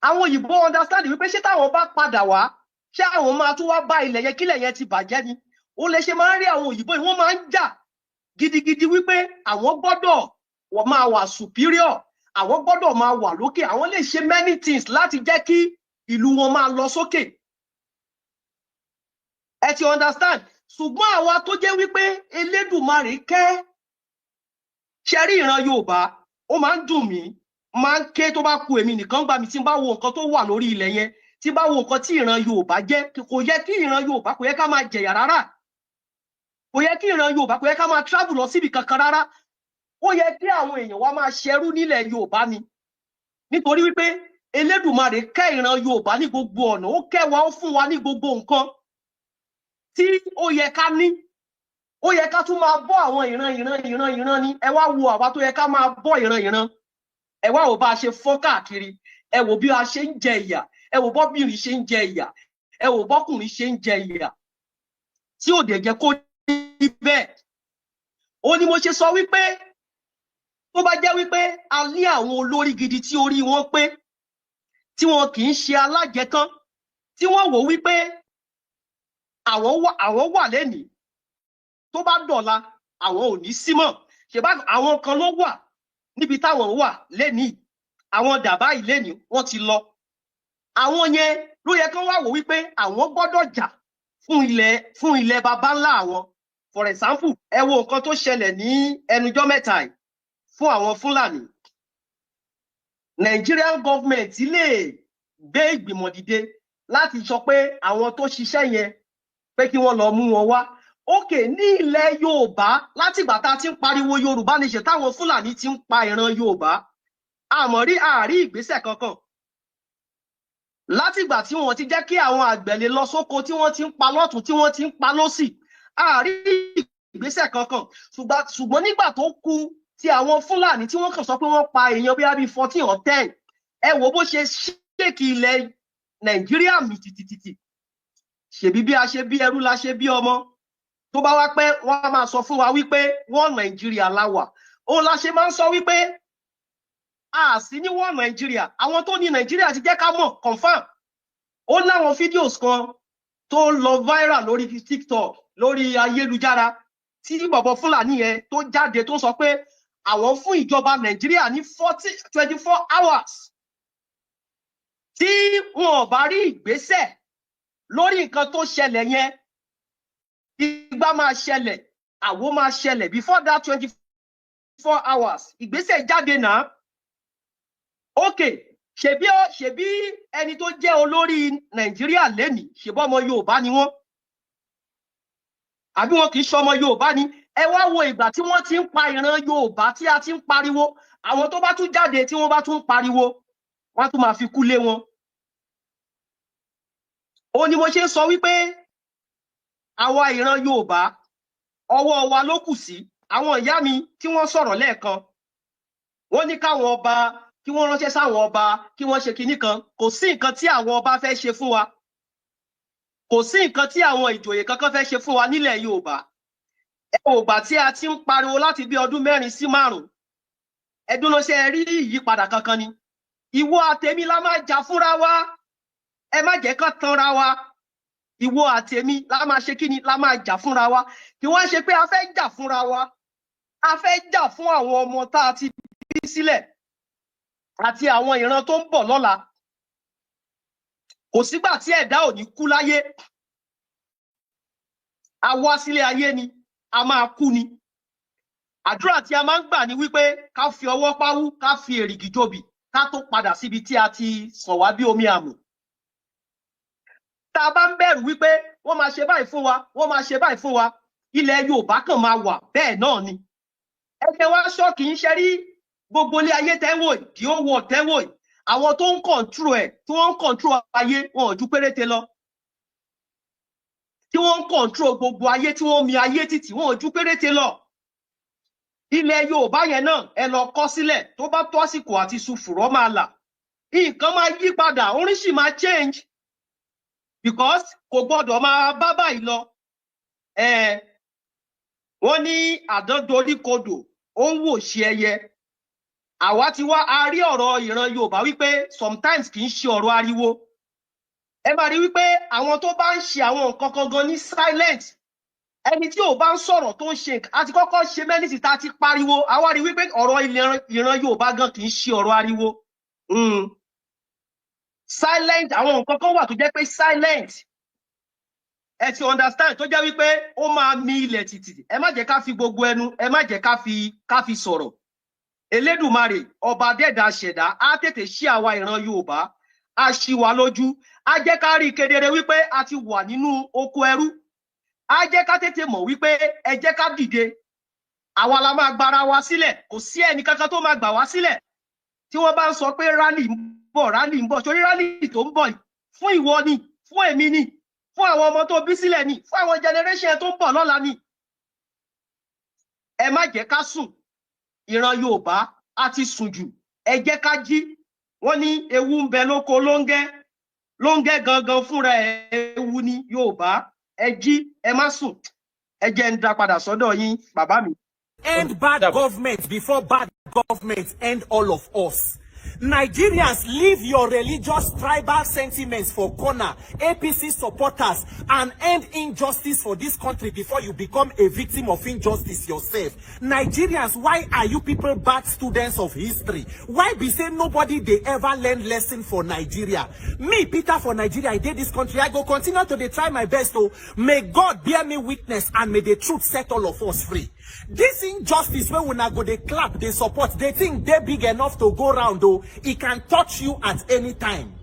Àwọn òyìnbó understand wípé ṣé táwọn bá padà wá, ṣé àwọn máa tún wá bá ilẹ̀ yẹn kílẹ̀ yẹn ti bàjẹ́ ni? Ó lè ṣe máa ń rí àwọn òyìnbó yìí, wọ́n máa ń jà gidigidi wípé àwọn gbọ́dọ̀ wọ́n máa wà superior, àwọn gbọ́dọ̀ máa wà lókè. Àwọn lè ṣe many things láti jẹ́ kí ìlú wọn máa lọ sókè. Ẹ ti understand? Ṣùgbọ́n àwa tó jẹ́ wípé Elédùmarè kẹ́, ṣe rí ìran Yorùbá, ó máa ń dùn mí, máa ń ké tó bá ku èmi nìkan gbà mí tí n bá wo nǹkan tó wà lórí ilẹ̀ yẹn, tí n bá wo nǹkan tí ìran Yorùbá jẹ́. Kò yẹ kí ìran Yorùbá, kò yẹ ká máa jẹ̀yà rárá. Kò yẹ kí ìran Yorùbá, kò yẹ ká máa travel lọ síbi kankan rárá. Ó yẹ kí àwọn èèyàn wa máa ṣẹrú nílẹ̀ Yorùbá ni, nítorí wípé Elédùmarè kẹ́ ìran Yorùbá ní gbogbo ọ̀nà. Ó kẹ́ wa, ó fún wa ní gbogbo nǹkan tí ó yẹ ká ní. Ó yẹ ká tún máa bọ́ àwọn ìran ìran ìran ìran ni. Ẹ wá wo àwa tó yẹ ká máa bọ́ ìran ìran, ẹ wá wò bá a ṣe fọ́n káàkiri. Ẹ wò bí a ṣe ń jẹ ìyà, ẹ wò bọ́bìnrin ṣe ń jẹ ìyà, ẹ wò bọ́kùnrin ṣe ń jẹ ìyà, tí ò dẹ̀ jẹ́ kó rí bẹ́ẹ̀. Ó ní mo ṣe sọ wípé tó bá jẹ́ wípé a ní àwọn olórí gidi tí orí wọn pé, tí wọn kì í ṣe alájẹtán, tí wọ́n wò wípé àwọn wà lẹ́nìí, tó bá dọ̀la àwọn ò ní sí mọ́. Ṣèbá àwọn kan ló wà níbi táwọn wà lẹ́nìí, àwọn dàbá yìí lẹ́nìí, wọ́n ti lọ. Àwọn yẹn ló yẹ kán wá wò wípé àwọn gbọ́dọ̀ jà fún ilẹ̀ baba ńlá àwọn. For example, ẹ wo nǹkan tó ṣẹlẹ̀ ní ẹnujọ́ mẹ́ta yìí fún àwọn Fúlàní. Nigerian government lè gbé ìgbìmọ̀ dìde láti sọ pé àwọn tó ṣiṣẹ́ yẹn, pé kí wọ́n lọ mú wọn wá. Ókè, ní ilẹ̀ Yorùbá, látìgbà tá a ti ń pariwo Yorùbá nation, táwọn Fúlàní ti ń pa ìran Yorùbá, àmọ́ rí àárí ìgbésẹ̀ kankan. Látìgbà tí wọ́n ti jẹ́ kí àwọn àgbẹ̀ lè lọ sóko, tí wọ́n ti ń pa lọ́tún, tí wọ́n ti ń pa lọ́sì, àárí ìgbésẹ̀ kankan. Ṣùgbọ́n nígbà tó kù tí àwọn Fúlàní, tí wọ́n kàn sọ pé wọ́n pa èèyàn bí i 14 or 10, ẹ wo bó ṣe shake ilẹ̀ Nàìjíríà mì tìtìtìtì. Ṣèbí bí a ṣe bí ẹrú la ṣe bí ọmọ. Tó bá wá pẹ́, wọ́n á máa sọ fún wa wípé wọ́n Nàìjíríà la wà. Òun la ṣe máa ń sọ wípé a sí ní wọ́n Nàìjíríà. Àwọn tó ní Nàìjíríà ti jẹ́ ká mọ̀ confam. Ó láwọn videos kan tó ń lọ viral lórí TikTok, lórí ayélujára, tí bọ̀bọ̀ Fúlàní yẹn tó jáde, tó sọ pé àwọn fún ìjọba Nàìjíríà ní 24 hours, tí wọn ò bá rí ìgbésẹ̀ lórí nǹkan tó ṣẹlẹ̀ yẹn, igbá máa ṣẹlẹ̀, àwo máa ṣẹlẹ̀. Before that 24 hours, ìgbésẹ̀ jáde náà. Ok, ṣebí ẹni tó jẹ́ olórí Nàìjíríà lénìí, ṣebí ọmọ Yorùbá ni wọ́n, àbí wọn kì í ṣọmọ Yorùbá ni? Ẹ wá wo ìgbà tí wọ́n ti ń pa ìran Yorùbá, tí a ti ń pariwo. Àwọn tó bá tún jáde, tí wọ́n bá tún pariwo, wọ́n á tún máa fi kú lé wọn. Ó ní mo ṣe ń sọ wípé àwa ìran Yorùbá, ọwọ́ wa ló kù sí. Àwọn ìyá mi tí wọ́n sọ̀rọ̀ lẹ́ẹ̀kan, wọ́n ní káwọn ọba kí wọ́n ránṣẹ́ sáwọn ọba, kí wọ́n ṣe kinní kan. Kò sí nǹkan tí àwọn ọba fẹ́ ṣe fún wa. Kò sí nǹkan tí àwọn ìjòyè kankan fẹ́ ṣe fún wa nílẹ̀ Yorùbá. Ẹ ò gbà tí a ti ń pariwo láti bí ọdún 4 sí 5, ẹdún ló ṣe rí ìyípadà kankan ni. Ìwọ àtèmi la máa jà fúnra wa. Ẹ má jẹ́ kán tanra wa. Ìwọ àtèmi la máa ṣe kíni? La máa jà fúnra wa. Kí wọ́n ṣe pé a fẹ́ jà fúnra wa, a fẹ́ jà fún àwọn ọmọ tá a ti bí sílẹ̀ àti àwọn ìran tó ń bọ̀ lọ́la. Kò sígbà tí ẹ̀dá ò ní kú láyé. A wá sílé ayé ni, a máa kú ni. Àdúrà tí a máa ń gbà ní wípé ká fi ọwọ́ páwú, ká fi èrìgì jobì, ká tó padà síbi tí a ti sàn wá bí omi àmù. Tá a bá ń bẹ̀rù wípé wọ́n máa ṣe báyìí fún wa, wọ́n máa ṣe báyìí fún wa, ilẹ̀ Yorùbá kàn máa wà bẹ́ẹ̀ náà ni. Ẹgbẹ́ wa ṣọ́ọ̀kì ń ṣe rí gbogbo ilé ayé tẹ́wò, the whole world tẹ́wò, àwọn tó ń control ẹ̀, tí wọ́n ń control ayé, wọn ò ju péréte lọ. Tí wọ́n ń control gbogbo ayé, tí wọ́n mi ayé títì, wọn ò ju péréte lọ. Ilẹ̀ Yorùbá yẹn náà, ẹ lọ kọ́ sílẹ̀. Tó bá tó àsìkò àti sùfùrọ́ máa là, nǹkan máa yí padà, orin sì máa change, because kò gbọ́dọ̀ máa bá báyìí lọ. Wọ́n ní àdán dorí kodò, ó ń wò ṣe ẹyẹ. Àwa ti wá a rí ọ̀rọ̀ ìran Yorùbá wípé sometimes kì í ṣe ọ̀rọ̀ ariwo. Ẹ máa rí wípé àwọn tó bá ń ṣe àwọn nǹkan kan gan ní silent, ẹni tí ò bá ń sọ̀rọ̀ tó ń ṣe nǹkan, àti kọ́kọ́ ṣe mẹ́nìtì tá a ti pariwo, àwa rí wípé ọ̀rọ̀ ìran Yorùbá gan kì í ṣe ọ̀rọ̀ ariwo. Silent, àwọn nǹkan kan wà tó jẹ́ pé silent. Ẹ ti understand, tó jẹ́ wípé ó máa mi ilẹ̀ tìtì. Ẹ má jẹ́ ká fi gbogbo ẹnu, ẹ má jẹ́ ká fi sọ̀rọ̀. Elédùmarè, ọba dẹ́dà ṣẹ̀dá, á tètè ṣí àwa ìran Yorùbá, á ṣí wa lójú, á jẹ́ ká rí kedere wípé a ti wà nínú oko ẹrú. Á jẹ́ ká tètè mọ̀ wípé ẹ jẹ́ ká dìde, àwa la máa gbára wa sílẹ̀. Kò sí ẹnì kankan tó máa gbà wá sílẹ̀. Tí wọ́n bá ń sọ pé rally ń bọ̀, rally ń bọ̀, torí rally tó ń bọ̀ yìí, fún ìwọ ni, fún èmi ni, fún àwọn ọmọ tó bí sílẹ̀ ni, fún àwọn generation tó ń bọ̀ lọ́la ni. Ẹ má jẹ́ ká sùn. Ìran Yorùbá á ti sùn jù, ẹ jẹ́ ká jí. Wọ́n ní ewu ń bẹ lóko lóńgẹ́, lóńgẹ́ gangan fúnra ẹ̀ ewu ni. Yorùbá, ẹ jí, ẹ má sùn. Ẹ jẹ́ ń dá padà sọ́dọ̀ yín, bàbá mi. End bad government before bad government end all of us. Nigerians, leave your religious tribal sentiments for corner, APC supporters, and end injustice for this country before you become a victim of injustice yourself. Nigerians, why are you people bad students of history? Why be say nobody dey ever learn lesson for Nigeria? Me, Peter for Nigeria, I did this country. I go continue to dey try my best. Oh, may God bear me witness and may the truth set all of us free. This injustice wey una go dey clap, dey support, they think they big enough to go round though. It can touch you at any time.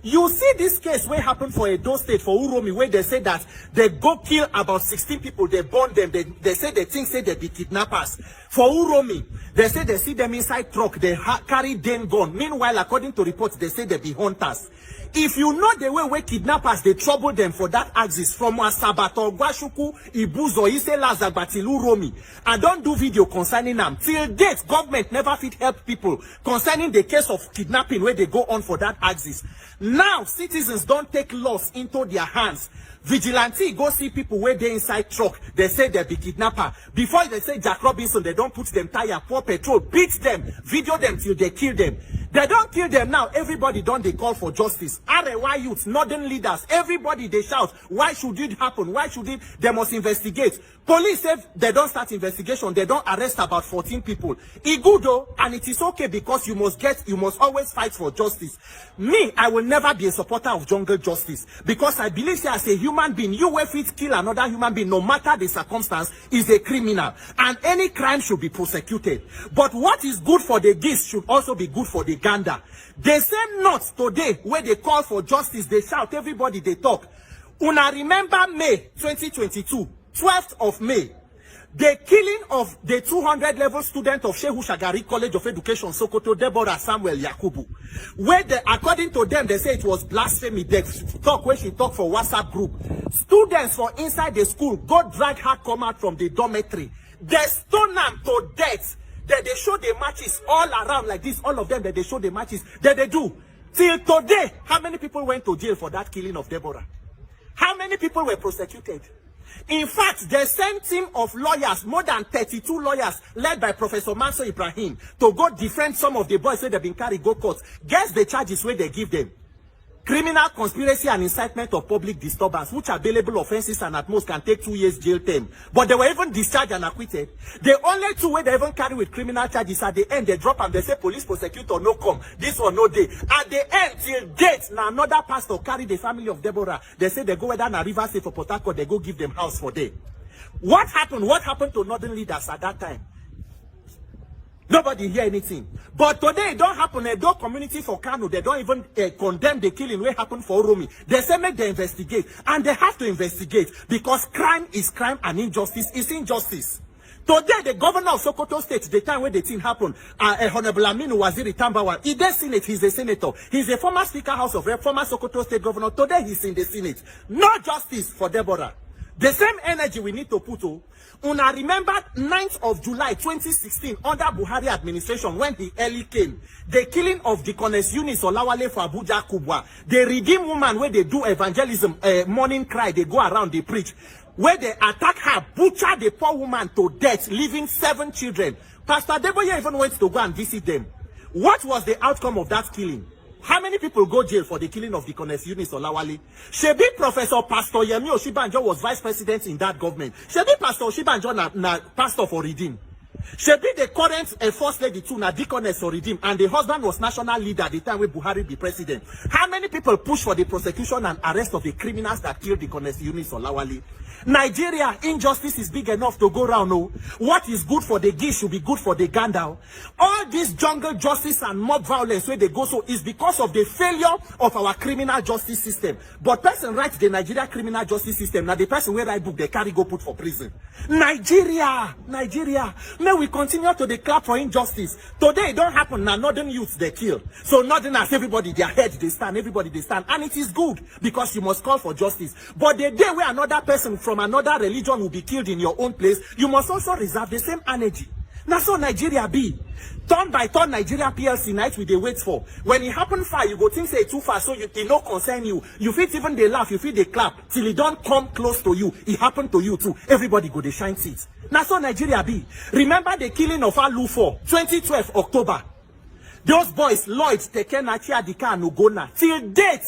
You see this case wey happen for Edo State, for Uromi, where they say that they go kill about 16 people, they burn them, they say they think say they be kidnappers. For Uromi, they say they see them inside truck, they carry Dane gun. Meanwhile, according to reports, they say they be hunters. If you know the way where kidnappers dey trouble them for that axis from Asaba to Ogwashi-Uku, Ibuzo, Issele, Azagba till Uromi, I don do video concerning them. Till date, government never fit help people concerning the case of kidnapping wey dey go on for that axis. Now, citizens don take laws into their hands. Vigilante go see people wey dey inside truck. They say they be kidnapper. Before they say Jack Robinson, they don put them tire, pour petrol, beat them, video them till they kill them. They don kill them now. Everybody don dey call for justice. Arewa youths, northern leaders, everybody dey shout. Why should it happen? Why should it? They must investigate. Police say they don start investigation. They don arrest about 14 people. E good though, and it is okay because you must always fight for justice. Me, I will never be a supporter of jungle justice because I believe say as a human being, you will fit kill another human being, no matter the circumstance, is a criminal, and any crime should be prosecuted. But what is good for the geese should also be good for the gander. The same North today wey dey call for justice, dey shout, everybody dey talk. Una remember May 2022, 12th of May, the killing of the 200 level student of Shehu Shagari College of Education, Sokoto, Deborah Samuel Yakubu, where they, according to them, they say it was blasphemy. They talk where she talk for WhatsApp group. Students for inside the school go drag her come out from the dormitory. They stone am to death. Then they show the matches all around like this. All of them, that they show the matches. That they do. Till today, how many people went to jail for that killing of Deborah? How many people were prosecuted? In fact, they sent team of lawyers, more than 32 lawyers, led by Professor Manso Ibrahim, to go defend some of the boys wey they've been carry go court. Guess the charges wey they give them. Criminal conspiracy and incitement of public disturbance, which are bailable offenses and at most can take 2 years jail term. But they were even discharged and acquitted. The only two wey they even carry with criminal charges, at the end, they drop and they say police prosecutor no come. This one no dey. At the end, till date, now another pastor carry the family of Deborah. They say they go whether na River State for Port Harcourt, they go give them house for there. What happened? What happened to northern leaders at that time? Nobody hear anything. But today it don happen. Edo community for Kano, they don even condemn the killing wey happen for Uromi. They say make they investigate. And they have to investigate because crime is crime and injustice is injustice. Today, the governor of Sokoto State, the time when the thing happened, Honorable Aminu Waziri Tambuwal, he did Senate, he's a senator. He's a former Speaker, House of Rep, former Sokoto State governor. Today, he's in the Senate. No justice for Deborah. The same energy we need to put on. Una remember 9th of July 2016 under Buhari administration when he early came, the killing of Deaconess Eunice Olawale for Abuja Kubwa, the Redeem woman wey dey do evangelism, morning cry, they go around, they preach, where they attack her, butcher the poor woman to death, leaving seven children. Pastor Adeboye even went to go and visit them. What was the outcome of that killing? How many people go jail for the killing of Deaconess Eunice Olawale? Shebi Professor Pastor Yemi Osinbajo was vice president in that government. Shebi Pastor Osinbajo na pastor for Redeem. Shebi the current first lady too na deaconess or redeem, and the husband was national leader at the time when Buhari be president. How many people push for the prosecution and arrest of the criminals that killed Deaconess Eunice Olawale? Nigeria, injustice is big enough to go round. No, what is good for the geese should be good for the gander. All this jungle justice and mob violence where they go so is because of the failure of our criminal justice system. But person write the Nigeria criminal justice system. Now the person wey write book they carry go put for prison. Nigeria, Nigeria. May we continue to dey clap for injustice. Today it don't happen now. Northern youths they kill. So northerners, everybody their head they stand, everybody they stand, and it is good because you must call for justice. But the day where another person from another religion will be killed in your own place, you must also reserve the same energy. Now so Nigeria be. Turn by turn Nigeria PLC night we dey wait for. When it happen far, you go think say e too far, so you e no concern you. You fit even dey laugh, you fit dey clap till e don come close to you. It happen to you too. Everybody go dey shine teeth. Now so Nigeria be. Remember the killing of Alu 4, 2012 October. Those boys, Lloyd, Tekena, Chiadika, and Ugonna, till date,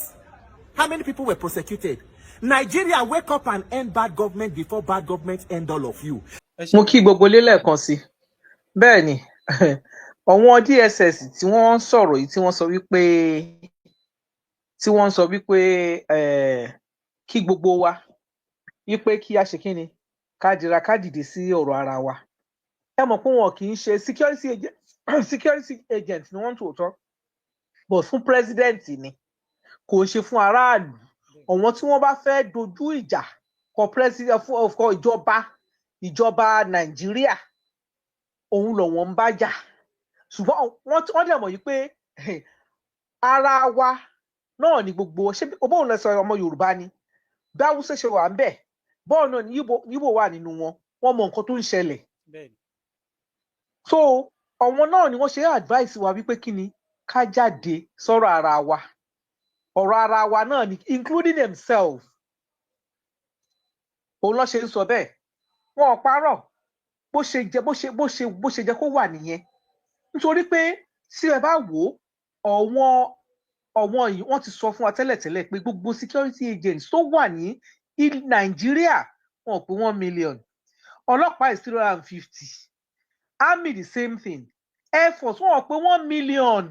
how many people were prosecuted? Nigeria, wake up and end bad government before bad government end all of you. Mo kí gbogbo ilé lẹ́ẹ̀kan sí i. Bẹ́ẹ̀ ni, àwọn DSS tí wọ́n ń sọ̀rọ̀ yìí, tí wọ́n ń sọ wípé kí gbogbo wa wípé kí a ṣe kíni, ká dira, ká dìde sí ọ̀rọ̀ ara wa. Ẹ mọ̀ pé wọn kì í ṣe security agent. Security agent ni wọ́n ń tòótọ́, but fún president ni, kò ń ṣe fún aráàlú. Àwọn tí wọ́n bá fẹ́ dojú ìjà kọ president, fún kọ ìjọba Nàìjíríà, òun lọ̀wọ́n ń bá jà. Ṣùgbọ́n wọ́n dẹ̀ mọ̀ yìí pé ara wa náà ni gbogbo. Ṣé bóun lọ sọ, ọmọ Yorùbá ni. Bí Haúsá ṣe wà ń bẹ̀, bọ́ọ̀ náà ni Yíbò wà nínú wọn. Wọ́n mọ nǹkan tó ń ṣẹlẹ̀. So àwọn náà ni wọ́n ṣe advice wa wípé kí ni, ká jáde sọ̀rọ̀ ara wa. Ọ̀rọ̀ ara wa náà ni, including themselves. Òun ló ṣe ń sọ bẹ́ẹ̀. Wọn ò parọ́. Bó ṣe jẹ bó ṣe jẹ kó wà nìyẹn, nítorí pé tí ẹ bá wò ó, ọ̀wọ́n yìí, wọ́n ti sọ fún wa tẹ́lẹ̀tẹ́lẹ̀ pé gbogbo security agents tó wà ní Nàìjíríà, wọn ò pé 1 million. Ọlọ́pàá is 350, army the same thing, air force, wọn ò pé 1 million.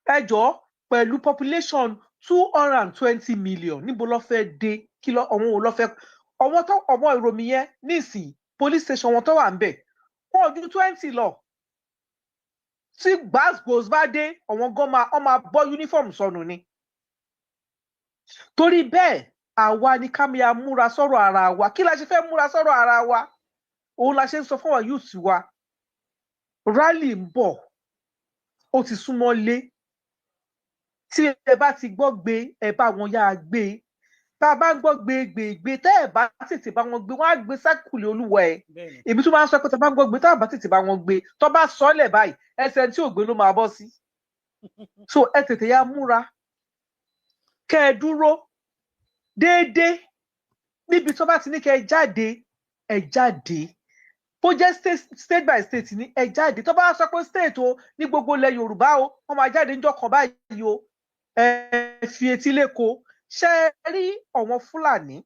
Ẹ jọ̀ọ́, pẹ̀lú population 220 million, níbo ló fẹ́ dé? Kí ló àwọn wo ló fẹ́ ọwọ́ tó ọmọ ìròmí yẹn nísìnyí? Police station wọn tó wà ń bẹ̀, wọn ò ju 20 lọ. Tí gbàgbós bá dé, àwọn gan máa wọn máa bọ́ uniform sọnù ni. Torí bẹ́ẹ̀, àwa ni ká máa múra sọ̀rọ̀ ara wa. Kí la ṣe fẹ́ múra sọ̀rọ̀ ara wa? Òun la ṣe ń sọ fún àwọn youth wa, rally ń bọ̀, ó ti súnmọ́ lé. Tí ẹ bá ti gbọ́ gbé, ẹ bá wọn yáa gbé. Tá a bá ń gbọ́ gbé gbé gbé, tẹ́ ẹ bá tètè bá wọn gbé, wọ́n á gbé sákùlé olúwa ẹ̀. Èmi tún máa ń sọ pé tá a bá ń gbọ́ gbé, tá a bá tètè bá wọn gbé, tó bá sọ́lẹ̀ báyìí, ẹsẹ̀ tí ò gbé ló máa bọ́ sí. So ẹ tètè yá múra, kẹ́ ẹ dúró déédéé níbi tó bá ti ní kẹ́ ẹ jáde, ẹ jáde. Bó jẹ́ state by state ní, ẹ jáde. Tó bá sọ pé state o, ní gbogbo ilẹ̀ Yorùbá o, wọ́n máa jáde níjọ́ kan báyìí o, ẹ fi etí lẹ́kọ̀ọ́. Ṣe é rí àwọn Fúlàní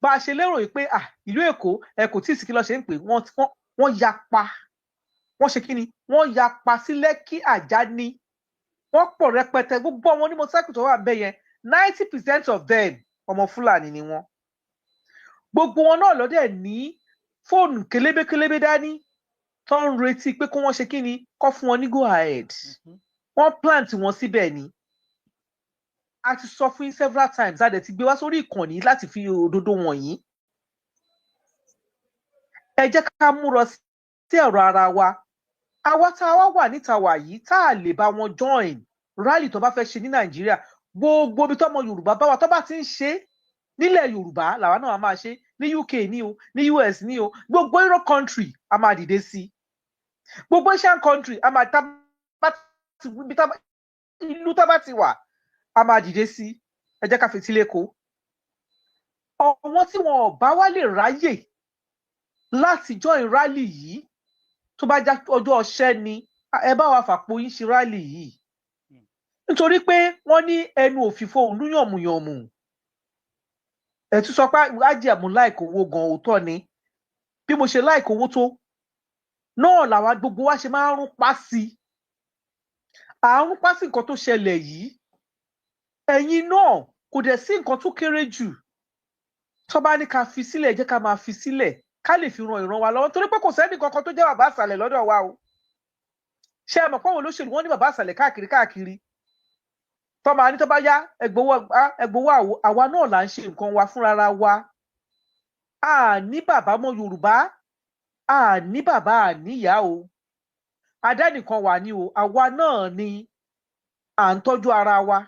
bá a ṣe lérò yìí pé ah, ìlú Èkó ẹ kò tí ì sí, kí ló ṣe ń pè wọ́n? Wọ́n yapa, wọ́n ṣe kí ni, wọ́n yapa sí Lẹ́kí Àjá ni. Wọ́n pọ̀ rẹpẹtẹ. Gbogbo àwọn onímọ̀sáìkì tó wà ń bẹ̀ yẹn, 90% of them, ọmọ Fúlàní ni wọ́n. Gbogbo wọn náà lọ́dẹ̀ ní fóònù kélébékélébé dání tó ń retí pé kó wọ́n ṣe kí ni, kó fún wọn ní go ahead. Wọ́n plant wọn síbẹ̀ ni. A ti sọ fún yín several times, a dẹ̀ ti gbé wá sórí ìkànnì láti fi òdodo wọ̀nyí. Ẹ jẹ́ ká múra sí ọ̀rọ̀ ara wa. Àwa tá a wá wà níta wà yìí, tá a lè bá wọn join rally tó bá fẹ́ ṣe ní Nàìjíríà, gbogbo ibi tọ́mọ Yorùbá bá wà, tó bá ti ń ṣe nílẹ̀ Yorùbá, làwa náà máa ṣe. Ní UK ní o, ní US ní o, gbogbo Europe country, a máa dìde sí gbogbo Asian country. A máa tá bá ti ibi tá ìlú tá bá ti wà, a máa dìde sí. Ẹ jẹ́ ká fetí lẹ́kọ̀ọ́. Àwọn tí wọn ò bá wá lè ráyè láti join rally yìí, tó bá já ọjọ́ ọṣẹ́ ni, ẹ bá wa fàpò yín ṣe rally yìí, nítorí pé wọ́n ní ẹnu òfìfo òun yànmùyànmù. Ẹ tún sọ pé ájì àmú like owó gan. Òótọ́ ni. Bí mo ṣe like owó tó Náà làwa gbogbo wa ṣe máa ń rún pa sí i, à ń rún pa sí nǹkan tó ṣẹlẹ̀ yìí. Ẹ̀yin náà, kò dẹ̀ sí nǹkan tó kéré jù tó bá ní ká fi sílẹ̀, jẹ́ ká máa fi sílẹ̀, ká lè fi ran ìran wa lọ́wọ́, torí pé kò sẹ́ni kankan tó jẹ́ bàbá àsàlẹ̀ lọ́dọ̀ wa o. Ṣé ẹ mọ̀ pé àwọn olóṣèlú, wọn ní bàbá àsàlẹ̀ káàkiri káàkiri tó máa ní tó bá yá ẹgbowó ẹgbowó. Àwa náà là ń ṣe nǹkan wa fúnra wa. A ní bàbá mọ́ Yorùbá, a ní bàbá, a níyàá o, adánìkan wà ní o. Àwa náà ni à ń tọ́jú ara wa.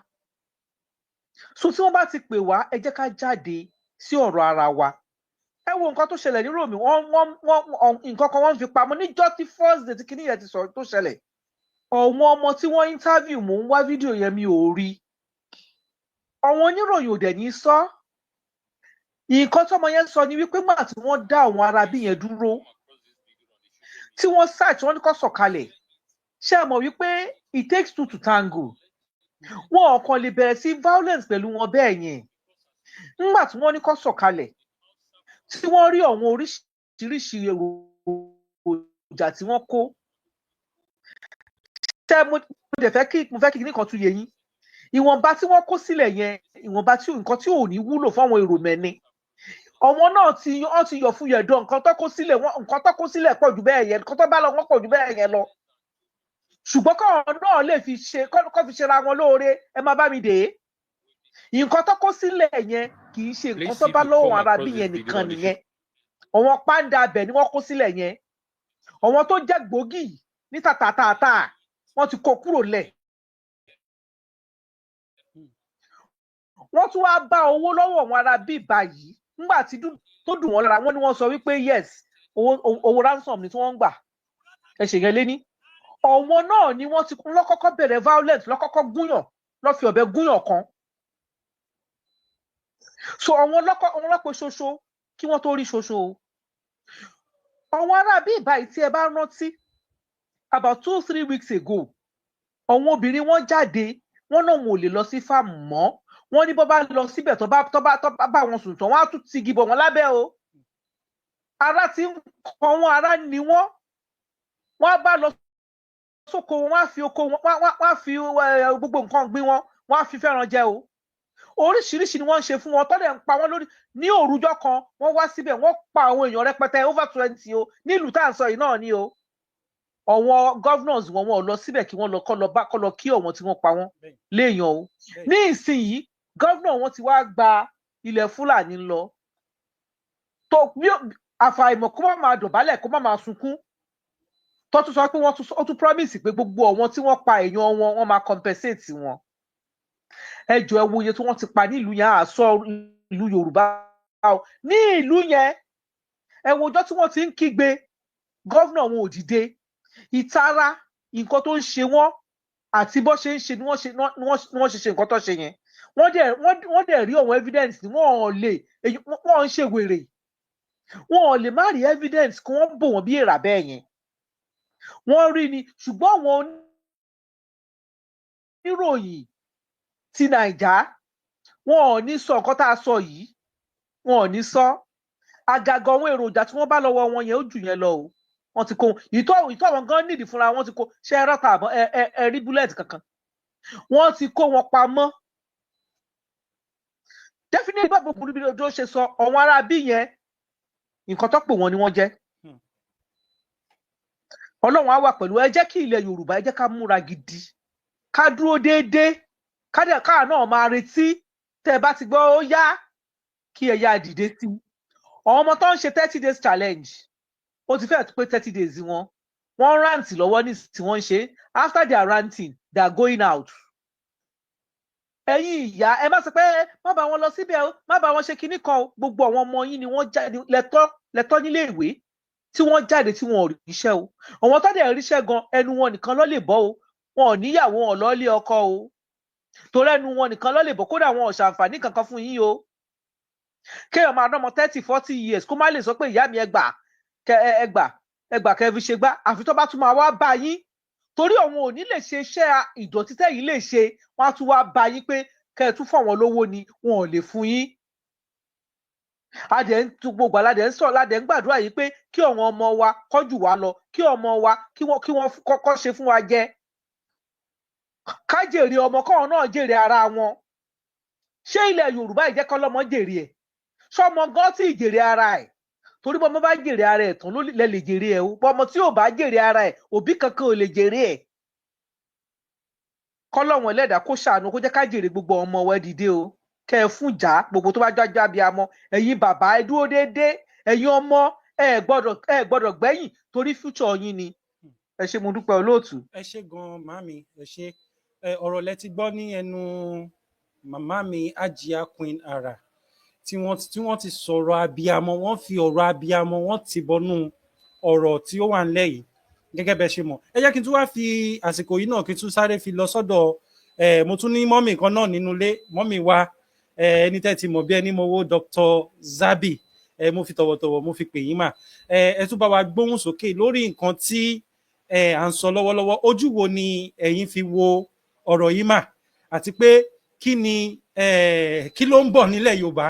So tí wọ́n bá ti pè wá, ẹ jẹ́ ká jáde sí ọ̀rọ̀ ara wa. Ẹ wo nǹkan tó ṣẹlẹ̀ ní Rome. Wọ́n nǹkan kan wọ́n fi pamọ́ níjọ́ tí first day tí kinní yẹn ti sọ tó ṣẹlẹ̀. Ọ̀wọ́n ọmọ tí wọ́n interview, mò ń wá fídíò yẹn, mi ò rí. Àwọn oníròyìn ò dẹ̀ ní sọ. Nǹkan tọ́mọ yẹn sọ ni wípé nígbà tí wọ́n dá àwọn ará bí yẹn dúró, tí wọ́n search, wọ́n ní kó sọ̀kalẹ̀. Ṣé ẹ mọ̀ wípé it takes two to tango? Wọn ò kàn lè bẹ̀rẹ̀ sí violence pẹ̀lú wọn bẹ́ẹ̀ yẹn. Nígbà tí wọ́n ní kó sọ̀kalẹ̀, tí wọ́n rí àwọn oríṣiríṣi èròjà tí wọ́n kó, ṣé mo dẹ̀ fẹ́ kí mo fẹ́ kí kíní kan tún yé yín. Ìwọ̀nba tí wọ́n kó sílẹ̀ yẹn, ìwọ̀nba tí nǹkan tí ò ní wúlò fáwọn èrò mẹ́ni ọmọ náà tí wọ́n ti yọ̀ fún yẹ̀dọ̀. Nǹkan tó kó sílẹ̀, nǹkan tó kó sílẹ̀ pọ̀ jù bẹ́ẹ̀ yẹn, nǹkan tó bá lọ wọ́n pọ̀ jù bẹ́ẹ̀ yẹn lọ, ṣùgbọ́n káwọn náà lè fi ṣe kọ́ fi ṣera wọn lóore. Ẹ má bá mi dè é. Nǹkan tó kó sílẹ̀ yẹn kì í ṣe nǹkan tó bá lọ́wọ́ ara bí yẹn nìkan nìyẹn. Àwọn pàǹdà abẹ ni wọ́n kó sílẹ̀ yẹn. Àwọn tó jẹ́ gbòógì ní tàtàtàtà, wọ́n ti kó kúrò lẹ̀. Wọ́n tún wá bá owó lọ́wọ́ àwọn ará bíi báyìí. Nígbà tí tó dùn wọ́n lára, wọ́n ní wọ́n sọ wípé yes, owó ransom ni tí wọ́n ń gbà. Ẹ ṣèyẹn lé ní ọ̀wọ́n náà ni wọ́n ti lọ́kọ́kọ́ bẹ̀rẹ̀ violence, lọ́kọ́kọ́ gúnyàn, lọ́ fi ọ̀bẹ gúnyàn kan. So àwọn lọ́kọ́, àwọn lọ́pọ̀ ṣoṣo kí wọ́n tó rí ṣoṣo o. Àwọn ará bíi báyìí, tí ẹ bá rántí, about 2-3 weeks ago, àwọn obìnrin wọn jáde, wọn náà wọn ò lè lọ sí farm mọ́. Wọn ní bó bá lọ síbẹ̀, tó bá bá wọn sùn tán, wọn á tún tigi bọ̀ wọ́n lábẹ́ o. Ara ti ń kọ wọn, ara ni wọn. Wọn á bá lọ sóko wọn, á fi oko wọn, wọn á fi gbogbo nǹkan gbìn wọn, wọn á fi fẹ́ràn jẹ o. Oríṣiríṣi ni wọ́n ń ṣe fún wọn, tọ́lẹ̀ ń pa wọ́n lórí. Ní òrùjọ́ kan, wọ́n wá síbẹ̀, wọ́n pa àwọn èèyàn rẹpẹtẹ, over 20 o, nílùú tá à ń sọ yìí náà ni o. Àwọn governors wọn, wọn ò lọ síbẹ̀ kí wọ́n lọ kọ́ lọ bá kọ́ lọ kí ọ̀wọ́n tí wọ́n pa wọ́n léèyàn o. Ní ìsinyìí, governor wọn ti wá gba ilẹ̀ Fúlàní lọ tó bí àfàìmọ̀ kó má máa dọ̀bálẹ̀, kó má máa sunkún, tó tún sọ pé wọ́n tún, ó tún promise pé gbogbo àwọn tí wọ́n pa èèyàn wọn, wọ́n máa compensate wọn. Ẹ jọ̀ọ́, ẹ wo iye tí wọ́n ti pa nílùú yẹn. Àṣọ ìlú Yorùbá o, ní ìlú yẹn, ẹ wo ọjọ́ tí wọ́n ti ń kígbe, governor wọn ò dìde. Ìtara nǹkan tó ń ṣe wọ́n àti bó ṣe ń ṣe ni wọ́n ṣe ṣe nǹkan tó ṣe yẹn. Wọ́n dẹ̀ rí àwọn evidence ni wọ́n ò lè wọ́n ń ṣe wèrè, wọ́n ò lè má rí evidence kí wọ́n bò wọ́n bí èèrà bẹ́ẹ̀ yẹn. Wọ́n rí ni, ṣùgbọ́n àwọn oníròyìn ti Nàìjà, wọn ò ní sọ nǹkan tá a sọ yìí, wọn ò ní sọ. Àgàgà àwọn èròjà tí wọ́n bá lọ́wọ́ wọn yẹn, ó jù yẹn lọ o. Wọ́n ti kó ìtọ́ àwọn gan nídìí fúnra wọn ti kó. Ṣé ẹ rọ́ta àbọ̀ ẹ rí bullet kankan? Wọ́n ti kó wọn pamọ́. Definitely, bá gbogbo níbi tó ṣe sọ, àwọn ará bí yẹn, nǹkan tó pè wọ́n ni wọ́n jẹ́. Ọlọ́run á wà pẹ̀lú ẹ. Jẹ́ kí ilẹ̀ Yorùbá, ẹ jẹ́ ká múra gidi, ká dúró déédéé, ká dẹ̀ káà náà máa retí. Tẹ́ ẹ bá ti gbọ́ ó yá, kí ẹ yá dìde sí i. Àwọn ọmọ tó ń ṣe 30 days challenge, ó ti fẹ́ẹ̀ pé 30 days wọn. Wọ́n rant lọ́wọ́ ní tí wọ́n ń ṣe. After they are ranting, they are going out. Ẹ̀yin ìyá, ẹ má sọ pé má bá wọn lọ síbẹ̀ o, má bá wọn ṣe kinní kan o. Gbogbo àwọn ọmọ yín ni wọ́n jáde lẹ́tọ́ nílé ìwé, tí wọ́n jáde tí wọn ò ríṣẹ́ o. Àwọn tó dẹ̀ ríṣẹ́ gan, ẹnu wọn nìkan ló lè bọ́ o. Wọn ò níyàwó, wọn ò lọ́ọ́lé ọkọ o, torí ẹnu wọn nìkan ló lè bọ́. Kódà wọn ò ṣàǹfààní kankan fún yín o. Kéèyàn máa dánmọ 30-40 years, kó má lè sọ pé ìyá mi, ẹgbà kẹ ẹgbà ẹgbà kẹ fi ṣe gbá, àfi tó bá tún máa wá bá yín, torí òun ò ní lè ṣe iṣẹ́ ìdọ̀tí tẹ́yìn lè ṣe. Wọ́n á tún wá bá yín pé kẹ́ ẹ tún fún àwọn lówó ni, wọn ò lè fún yín. A dẹ̀ ń tu gbogbo aládẹ̀ ń sọ ládẹ̀ ń gbàdúrà yìí pé kí àwọn ọmọ wa kọ́jú wa lọ, kí ọmọ wa kí wọ́n kọ́kọ́ ṣe fún wa jẹ, ká jèrè ọmọ, káwọn náà jèrè ara wọn. Ṣé ilẹ̀ Yorùbá yìí jẹ́ kọ́lọ́mọ jèrè ẹ̀? Sọmọ gan tí ì jèrè ara ẹ̀, torí bọ́mọ bá jèrè ara ẹ̀ tán ló lè lè jèrè ẹ̀ o. Bọ́mọ tí ò bá jèrè ara ẹ̀, òbí kankan ò lè jèrè ẹ̀. Kọ́lọ́wọ̀n ẹlẹ́dàá kó ṣàánú, kó jẹ́ ká jèrè gbogbo ọmọ wa. Dìde o, kẹ́ ẹ fún jà gbogbo tó bá jájá abiyamọ. Ẹ̀yin bàbá, ẹ dúró déédéé. Ẹ̀yin ọmọ, ẹ gbọ́dọ̀ gbẹ̀yìn, torí future yín ni. Ẹ ṣé, mo dúpẹ́, olóòtú. Ẹ ṣé gan, màmí, ẹ ṣé. Ẹ ọ̀rọ̀ lẹ ti gbọ́ ní ẹnu màmá mi, Ajia Queen Ara, tí wọ́n ti sọ̀rọ̀ abiyamọ. Wọ́n fi ọ̀rọ̀ abiyamọ, wọ́n ti bọnú ọ̀rọ̀ tí ó wà ńlẹ̀ yìí. Gẹ́gẹ́ bẹ́ ṣe mọ̀, ẹ jẹ́ kí n tún wá fi àsìkò yìí náà kí n tún sáré fi lọ sọ́dọ̀ ẹ. Mo tún ní mummy kan náà nínú ilé, mummy wa, ẹ ẹni tẹ́ ti mọ̀ bí ẹni mowó, Dr. Zabi. Ẹ mo fi tọ̀wọ̀tọ̀wọ̀ mo fi pè yín mà. Ẹ tún bá wa gbóhùn sókè lórí nǹkan tí ẹ à ń sọ lọ́wọ́lọ́wọ́. Ojú wo ni ẹ̀yin fi wo ọ̀rọ̀ yìí mà, àti pé kí ni kí ló ń bọ̀ nílẹ̀ Yorùbá?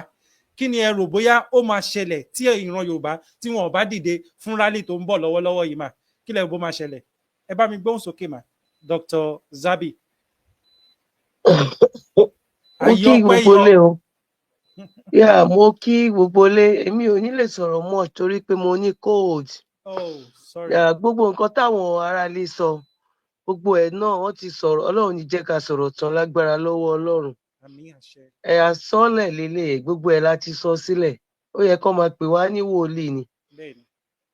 Kí ni ẹ rò bóyá ó máa ṣẹlẹ̀ tí ìran Yorùbá tí wọn ò bá dìde fún rally tó ń bọ̀ lọ́wọ́lọ́wọ́ yìí mà? Kí lẹ rò bó máa ṣẹlẹ̀? Ẹ bá mi gbóhùn sókè mà, Dr. Zabi. Mo kí gbogbo ilé o. Yà, mo kí gbogbo ilé. Èmi ò ní lè sọ̀rọ̀ mọ́ torí pé mo ní cold. Oh, sorry. Yà, gbogbo nǹkan táwọn aráalé sọ, gbogbo ẹ̀ náà wọ́n ti sọ̀rọ̀. Ọlọ́run ní jẹ́ ká sọ̀rọ̀ tán lágbára lọ́wọ́ Ọlọ́run. Àmín, àṣẹ. Ẹ̀ àsọ́lẹ̀ lélẹ̀, gbogbo ẹ̀ la ti sọ sílẹ̀. Ó yẹ kó máa pè wá ní wòlíì ni.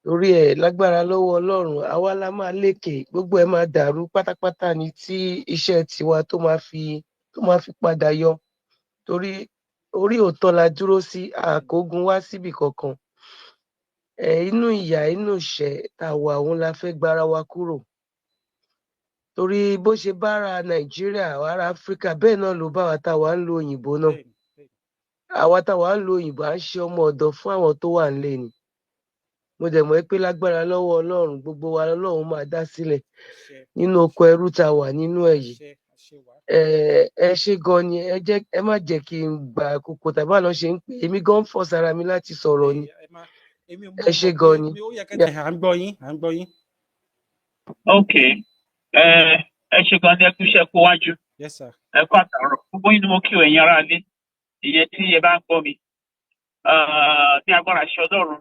Torí ẹ̀, lágbára lọ́wọ́ Ọlọ́run, àwa la máa lékè. Gbogbo ẹ̀ máa dàrú pátápátá ni tí iṣẹ́ tiwa tó máa fi padà yọ, torí orí òótọ́ la dúró sí, àkógun wá síbì kankan. Ẹ inú ìyà, inú ìṣẹ́ tá a wà, òun la fẹ́ gbára wa kúrò, torí bó ṣe bára Nàìjíríà, ará Áfíríkà, bẹ́ẹ̀ náà ló bá wa tá a wà ń lo òyìnbó náà. Àwa tá a wà ń lo òyìnbó, à ń ṣe ọmọ ọ̀dọ̀ fún àwọn tó wà nílé ni. Mo dẹ̀ mọ̀ pé lágbára lọ́wọ́ Ọlọ́run, gbogbo wa lọ́lọ́run máa dá sílẹ̀ nínú oko ẹrú tá a wà nínú ẹ̀ yìí. Ẹ ẹ ṣé gan ni. Ẹ jẹ́ ẹ má jẹ́ kí n gbà àkókò tàbí àlọ́ ṣe ń pè èmi gan fọ́ sára mi láti sọ̀rọ̀ ni. Ẹ ṣé gan ni. À ń gbọ́ yín, à ń gbọ́ yín. Ok, ẹ ṣe gan ni. Ẹ kú iṣẹ́, kó wájú. Yes, sir. Ẹ kú àtàrọ, gbogbo yín ni mo kí o, ẹ̀yin ará ilé, ìyẹn tí ẹ bá ń gbọ́ mi. Ní agbára ṣe Ọlọ́run,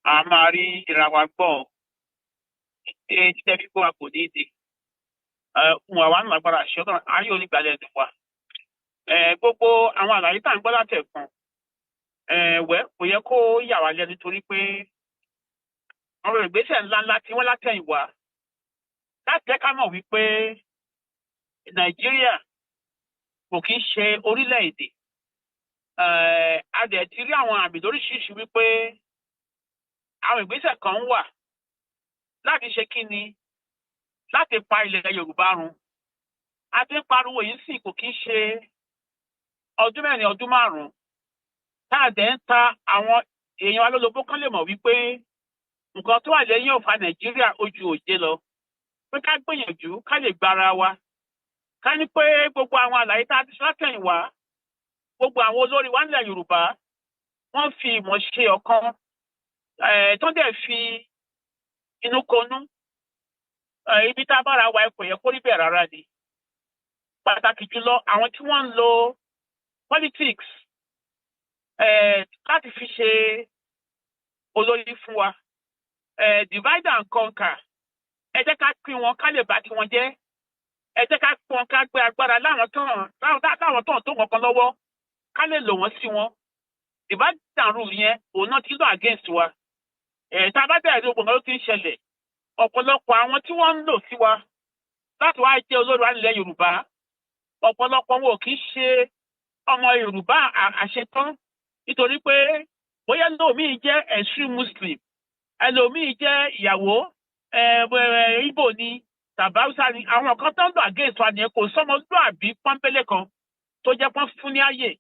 a máa rí ìra wa gbọ́ ọ. Ṣé títẹ́ fi kó wa kò ní í di ohun àwa nù agbára ṣe Ọlọ́run, ayé onígbàlẹ̀ ẹ̀dùn wa. Gbogbo àwọn àlàyé tá à ń gbọ́ látẹ̀kan wẹ́, kò yẹ kó yà wá lẹ́nu, torí pé àwọn ìgbésẹ̀ ńláńlá tí wọ́n látẹ̀yìnwá láti jẹ́ ká mọ̀ wípé Nàìjíríà kò kí ń ṣe orílẹ̀-èdè. A dẹ̀ ti rí àwọn àmì lóríṣiríṣi wípé àwọn ìgbésẹ̀ kan wà láti ṣe kí ni, láti pa ilẹ̀ Yorùbá run. A ti ń pariwo yìí sì kò kí ń ṣe ọdún 4, ọdún 5, tá a dẹ̀ ń ta àwọn èèyàn wa lólobó kán lè mọ̀ wípé nǹkan tó wà lẹ́yìn ọ̀fà Nàìjíríà ojú òjé lọ, pé ká gbìyànjú ká lè gbára wa. Ká ní pé gbogbo àwọn àlàyé tá a ti ṣe látẹ̀yìnwá, gbogbo àwọn olórí wa nílẹ̀ Yorùbá, wọ́n fi ìmọ̀ ṣe ọ̀kan, tó dẹ̀ fi inú konú ibi tá a bára wa, kò yẹ kó rí bẹ́ẹ̀ rárá ni. Pàtàkì jùlọ àwọn tí wọ́n ń lo politics láti fi ṣe olórí fún wa, divide and conquer. Ẹ jẹ́ ká pín wọn ká lè bá tiwọn jẹ́. Ẹ jẹ́ ká pín wọn, ká gbé agbára láwọn tán láwọn tán tó nǹkan lọ́wọ́, ká lè lò wọ́n sí wọn. Divide and rule yẹn, òun náà ti lọ against wa. Tá a bá bẹ̀rẹ̀, gbogbo nǹkan ló ti ń ṣẹlẹ̀. Ọ̀pọ̀lọpọ̀ àwọn tí wọ́n ń lò sí wa láti wá jẹ́ olórí wa nílẹ̀ Yorùbá, ọ̀pọ̀lọpọ̀ wọn ò kì í ṣe ọmọ Yorùbá àṣetán, nítorí pé bóyá ẹlòmíì jẹ́ extreme Muslim, ẹlòmíì jẹ́ ìyàwó Ìgbò ni tàbí Haúsá ni. Àwọn kan tó ń lò against wa nìyẹn. Kò sọmọlúàbí pọ́nbélé kan tó jẹ́ pọ́n fún ní ààyè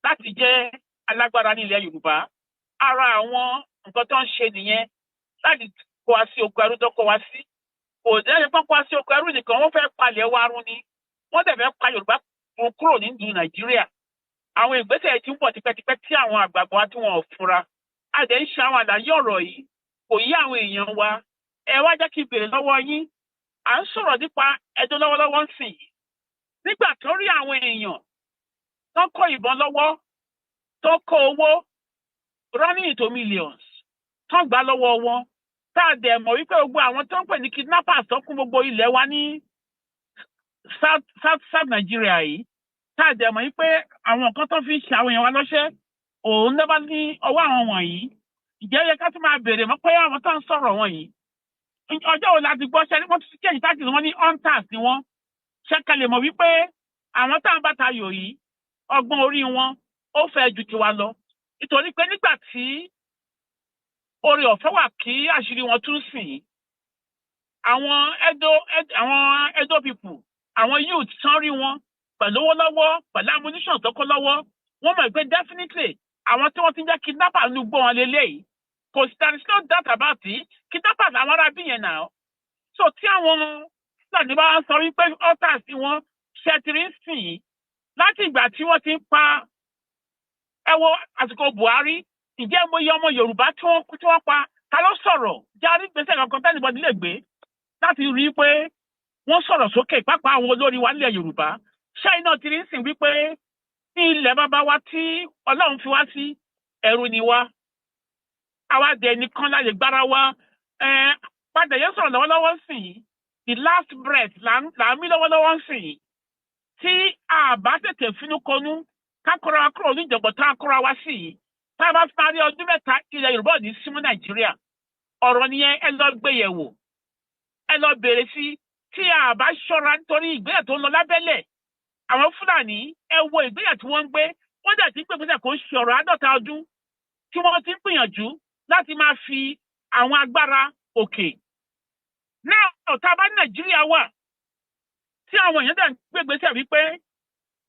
láti jẹ́ alágbára ní ilẹ̀ Yorùbá. Ara àwọn nǹkan tó ń ṣe nìyẹn láti kó wa sí oko ẹrú tó kó wa sí. Kò dẹ́rẹ́ pọ́n kó wa sí oko ẹrú nìkan, wọ́n fẹ́ palẹ̀ wa run ni. Wọ́n dẹ̀ fẹ́ pa Yorùbá kúrò nínú Nàìjíríà. Àwọn ìgbésẹ̀ tí ń bọ̀ tipẹ́tipẹ́ tí àwọn àgbààgbà wa tí wọn ò fura. A dẹ̀ ń ṣe àwọn àlàyé ọ̀rọ̀ yìí, kò yí àwọn èèyàn wa. Ẹ wá jẹ́ kí n béèrè lọ́wọ́ yín. À ń sọ̀rọ̀ nípa Ẹdó lọ́wọ́lọ́wọ́ ń sìn yìí. Nígbà tó rí àwọn èèyàn tó kó ìbọn lọ́wọ́, tó kó owó running into millions, tó gbà lọ́wọ́ wọn, tá a dẹ̀ mọ̀ wípé gbogbo àwọn tó ń pè ní kidnappers tó kún gbogbo ilẹ̀ wa ní south south south Nigeria yìí, tá a dẹ̀ mọ̀ wípé àwọn nǹkan tó fi ń ṣe àwọn èèyàn wa lọ́ṣẹ́ òun ló bá ní ọwọ́ àwọn wọ̀nyí, ìjẹ́ yẹ ká tún máa béèrè mọ́ pé àwọn tó ń sọ̀rọ̀ wọ̀nyí, ọjọ́ wo la ti gbọ́ ṣẹ́ wọ́n tún change tactics wọn ní hunters ni wọ́n ṣe ká lè mọ̀ wípé àwọn táwọn bá tayò yìí, ọgbọ́n orí wọn ó fẹ́ ju tiwa lọ, nítorí pé nígbà tí oore ọ̀fẹ́ wà kí àṣírí wọn tún sìn, àwọn Edo people, àwọn youth tán rí wọn pẹ̀lú owó lọ́wọ́, pẹ̀lú ammunition tó kó lọ́wọ́, wọ́n mọ̀ pé definitely àwọn tí wọ́n ti ń jẹ́ kidnapper nínú igbó wọn lélẹ́yìí. Kò sí, there is no doubt about it, kidnappers àwọn ará bí yẹn náà. So tí àwọn Fúlàní bá sọ wípé hunters tí wọ́n ṣẹtìrì ń sìn yìí láti ìgbà tí wọ́n ti ń pa, ẹ wo àsìkò Buhari, ǹjẹ́ mo yẹ ọmọ Yorùbá tí wọ́n pa? Ta ló sọ̀rọ̀ járí gbèsè kankan t' anybody lè gbé láti rí i pé wọ́n sọ̀rọ̀ sókè, pápá àwọn olórí wa nílẹ̀ Yorùbá? Ṣáà náà ti rí sìn wípé ní ilẹ̀ bàbá wa tí Ọlọ́run fi wá sí, ẹrú ni wá, àwa dẹ̀ nìkan la lè gbára wa. Padà yẹn sọ̀rọ̀ lọ́wọ́lọ́wọ́ sìn yìí, the last breath là ń mí lọ́wọ́lọ́wọ́ sìn yìí. Tí a bá tètè finú konú ká kóra wa kúrò níjọ̀gbọ̀n tá a kóra wa sí yìí, tá a bá fi máa rí ọdún 3, ilẹ̀ Yorùbá ò ní sí mọ́ Nàìjíríà. Ọ̀rọ̀ nìyẹn, ẹ lọ gbé yẹ̀wò, ẹ lọ bèrè sí. Tí a bá ṣọ́ra, nítorí ìgbésẹ̀ tó ń lọ lábẹ́lẹ̀ àwọn Fúlàní, ẹ wo ìgbésẹ̀ tí wọ́n ń gbé. Wọ́n dẹ̀ ti ń gbégbésẹ̀, kó ń ṣe ọ̀rọ̀ 50 ọdún tí wọ́n ti ń gbìyànjú láti máa fi àwọn agbára òkè náà. Tá a bá ní Nàìjíríà wà tí àwọn èèyàn dẹ̀ ń gbégbésẹ̀ wípé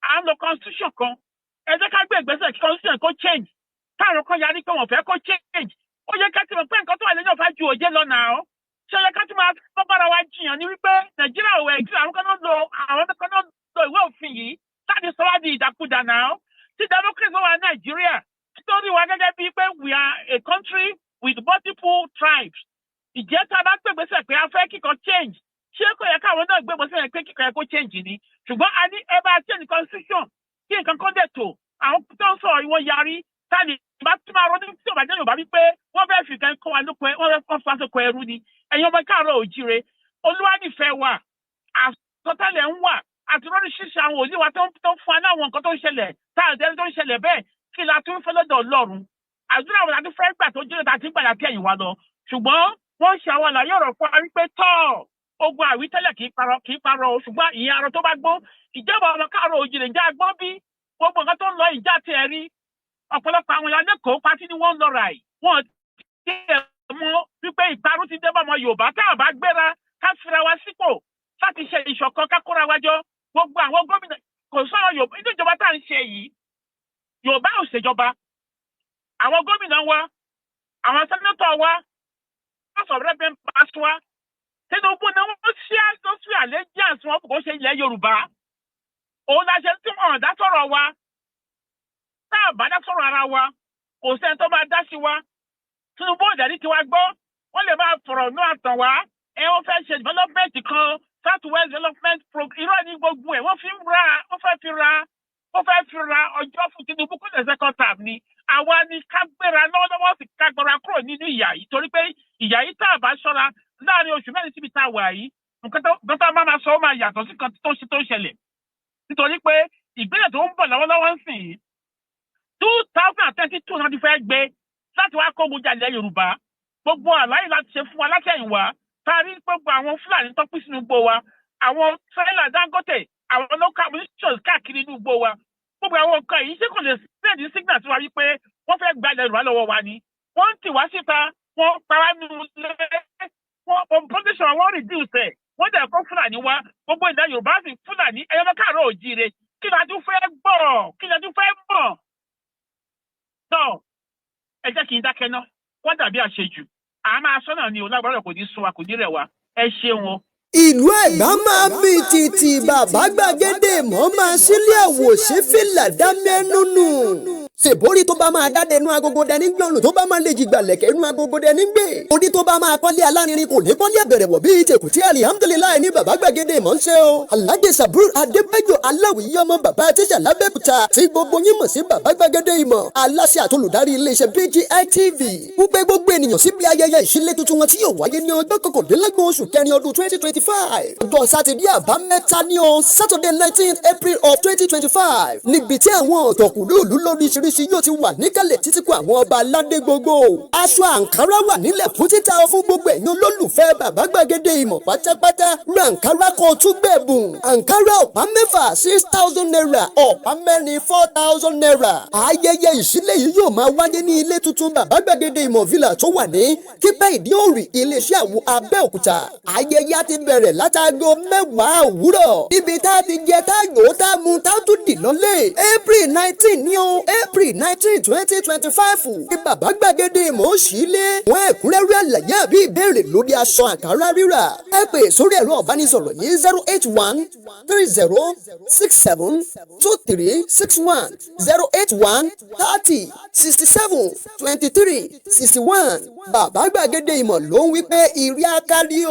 à ń lo constitution kan, ẹ jẹ́ ká gbé ìgbésẹ̀ kí constitution kó change, táwọn kan yarí pé wọ́n fẹ́ kó change, ó yẹ ká ti mọ̀ pé nǹkan tó wà lẹ́yìn ọ̀fà ju òjé lọ nà ó. Ṣé ó yẹ ká ti máa bọ́ bára wa jiyàn ní wípé Nàìjíríà ò ẹ̀jú, àwọn kan náà lo ìwé òfin yìí láti sọ wá di ìdàkudà náà? Tí democracy wà ní Nàìjíríà, nítorí wa gẹ́gẹ́ bíi pé we are a country with multiple tribes, ìjẹ́ tá a bá gbègbèsè pé a fẹ́ kíkan change, ṣé kò yẹ káwọn náà gbégbèsè yẹn pé kíkan yẹ kó change ni? Ṣùgbọ́n a ní ẹ bá change constitution kí nǹkan kan dẹ̀ tó, àwọn tó ń sọ̀rọ̀ ìwọ̀n yarí. Táni bá tún máa ronú tí ò bá jẹ́ Yorùbá wípé wọ́n fẹ́ fi kan kọ́ wa lóko, wọ́n fẹ́ kọ́ fásokò ẹrú ni. Ẹ̀yin ọmọ káàárọ̀ òjíire, Olúwa nífẹ̀ẹ́ wa, àsọtẹ́lẹ̀ ń wà àti lóríṣiríṣi àwọn òní wa tó ń fún wa ní àwọn nǹkan tó ń ṣẹlẹ̀ tá à ń tó ń ṣẹlẹ̀ bẹ́ẹ̀. Kí la tún fẹ́ lọ́dọ̀ Ọlọ́run? Àdúrà wọn la tún fẹ́ gbà tó jẹ́ tá a ti ń gbà láti ẹ̀yìn wa lọ? Ṣùgbọ́n wọ́n ṣe àwọn àlàyé ọ̀rọ̀ fún wa wípé tọ́ ogun àwítẹ́lẹ̀ kì í parọ́, kì í parọ́ o, ṣùgbọ́n ìyẹn arọ tó bá gbọ́n. Ìjọba ọmọ káàárọ̀ òjìrè, ǹjẹ́ agbọ́n bí gbogbo nǹkan tó ń lọ ìjà tiẹ̀ rí? Ọ̀pọ̀lọpọ̀ àwọn èèyàn lẹ́kọ̀ọ́ pátí ni wọ́n ń lọ rà yìí, wọ́n ti ẹ̀ mọ̀ wípé ìparun ti dé bá ọmọ Yorùbá tá a bá gbéra ká fira wa sípò láti ṣe ìṣọ̀kan, ká kóra wa jọ. Gbogbo àwọn gómìnà kò sọ̀rọ̀ Yorùbá nínú ìjọba tá à ń ṣe yìí. Yorùbá ò ṣèjọba. Àwọn gómìnà wa, àwọn senator wa, House of Rep members wa, Tinubu ni wọ́n ṣe tó fi allegiance wọn kò ṣe ilẹ̀ Yorùbá. Òun la ṣe tí wọn dá sọ̀rọ̀ wa. Tá a bá dá sọ̀rọ̀ ara wa, kò sẹ́ni tó máa dá sí wa. Tinubu ò dẹ̀ tiwa gbọ́. Wọ́n lè máa fọ̀rọ̀ ní àtàn wá, ẹ wọ́n fẹ́ ṣe development kan, South West Development Program. Irọ́ ní gbogbo ẹ̀. Wọ́n fi ń ra, wọ́n fẹ́ fi ra ọjọ́ fún Tinubu kó lè second term ni. Àwa ni ká gbéra lọ́wọ́lọ́wọ́ sì ká gbọ́ra kúrò nínú ìyà yìí, torí pé ìyà yìí, tá a bá ṣọ́ra, láàrin oṣù 4 síbi tá a wà yìí, nǹkan tó máa sọ ó máa yàtọ̀ sí nǹkan tó ṣe tó ń ṣẹlẹ̀, nítorí pé ìgbésẹ̀ tó ń bọ̀ lọ́wọ́lọ́wọ́ ń sìn yìí, 2022 náà ti fẹ́ gbé láti wá kógun jà ilẹ̀ Yorùbá. Gbogbo àlàyé láti ṣe fún wa látẹ̀yìnwá, tá a rí gbogbo àwọn Fúlàní tó pín sínú igbó wa, àwọn tírélà Dangote, àwọn local munitions káàkiri inú igbó wa, gbogbo àwọn nǹkan yìí, ṣé kò lè send signal sí wa wípé wọ́n fẹ́ gba ilẹ̀ Yorùbá lọ́wọ́ wa ni? Wọ́n ń tì wá síta, wọ́n pa wá nínú ilé, wọ́n population wọ́n reduce ẹ̀, wọ́n dẹ̀ kó Fúlàní wá gbogbo ilẹ̀ Yorùbá sì Fúlàní. Ẹ̀yọ́ káàárọ̀ òjíire, kí la tún fẹ́ gbọ́? Kí la tún fẹ́ mọ̀? Tọ́ ẹ jẹ́ kí n dákẹ́ ná, wọ́n dàbí àṣejù. À máa sọ́nà ni o. Lágbára kò ní sún wa, kò ní rẹ̀ wá. Ẹ ṣeun o. Ìlú Ẹ̀gbá máa mì tìtì, bàbá gbàgede mọ́ máa sílé àwòṣe fìlà dámẹ́núnù. Ṣèbórí tó bá máa dáde inú agogo dẹni gbọ̀nù, tó bá máa lè jìgbà lẹ̀kẹ̀ inú agogo dẹni gbé. Orí tó bá máa kọ́lé alárinrin kò ní kọ́lé àbẹ̀rẹ̀wọ̀ bíi tèkùtì. Alihamudulilayi ní bàbá gbàgede mọ̀ ń ṣe o. Alhaji Sabur Adébẹ́jọ Aláwìyí, ọmọ bàbá tíṣà lábẹ́kúta, tí gbogbo yín mọ̀ sí bàbá gbàgede ìmọ̀, aláṣẹ àtolùdarí iléeṣẹ́ BGI TV, wípé gbogbo ènìyàn síbi ayẹyẹ ìṣílé tuntun wọn tí yóò wáyé ní ọjọ́ 29 oṣù kẹrin ọdún 2025, ọjọ́ sátidé àbámẹ́ta ní o, Saturday 19 April of 2025, níbi tí àwọn ọ̀tọ̀kùlú ìlú lóríṣiríṣi yóò ti wà níkàlẹ̀, títí kó àwọn ọba aládé gbogbo. Aṣọ àǹkárá wà nílẹ̀ fún títà fún gbogbo ẹ̀yin olólùfẹ́ bàbá gbàgede ìmọ̀ pátápátá. Ra àǹkárá kan, tún gbẹ̀bùn. Àǹkárá ọ̀pá 6, ₦6,000, ọ̀pá 4, ₦4,000. Ayẹyẹ ìṣílẹ̀ yìí yóò máa wáyé ní ilé tuntun bàbá gbàgede ìmọ̀ villa tó wà ní kípẹ́ ìdí òrì, iléeṣẹ́ àwọ̀, Abẹ́òkúta. Ayẹyẹ á ti bẹ̀rẹ̀ látago 10 òwúrọ̀, níbi tá a ti jẹ, tá a yòó, tá a mu, tá a tún dì lọ́lé. April 19 ní o, April 19, 2025 ní bàbá gbàgede ìmọ̀ òṣìlẹ̀. Wọ́n ẹ̀kúnrẹ́rẹ́ àlàyé àbí ìbéèrè lórí aṣọ àǹkárá rírà, ẹ pè sórí ẹ̀rọ ìbánisọ̀rọ̀ yìí: 08130672361, 08130672361. Bàbá gbàgede ìmọ̀ ló ń wí pé ìrí akárí o.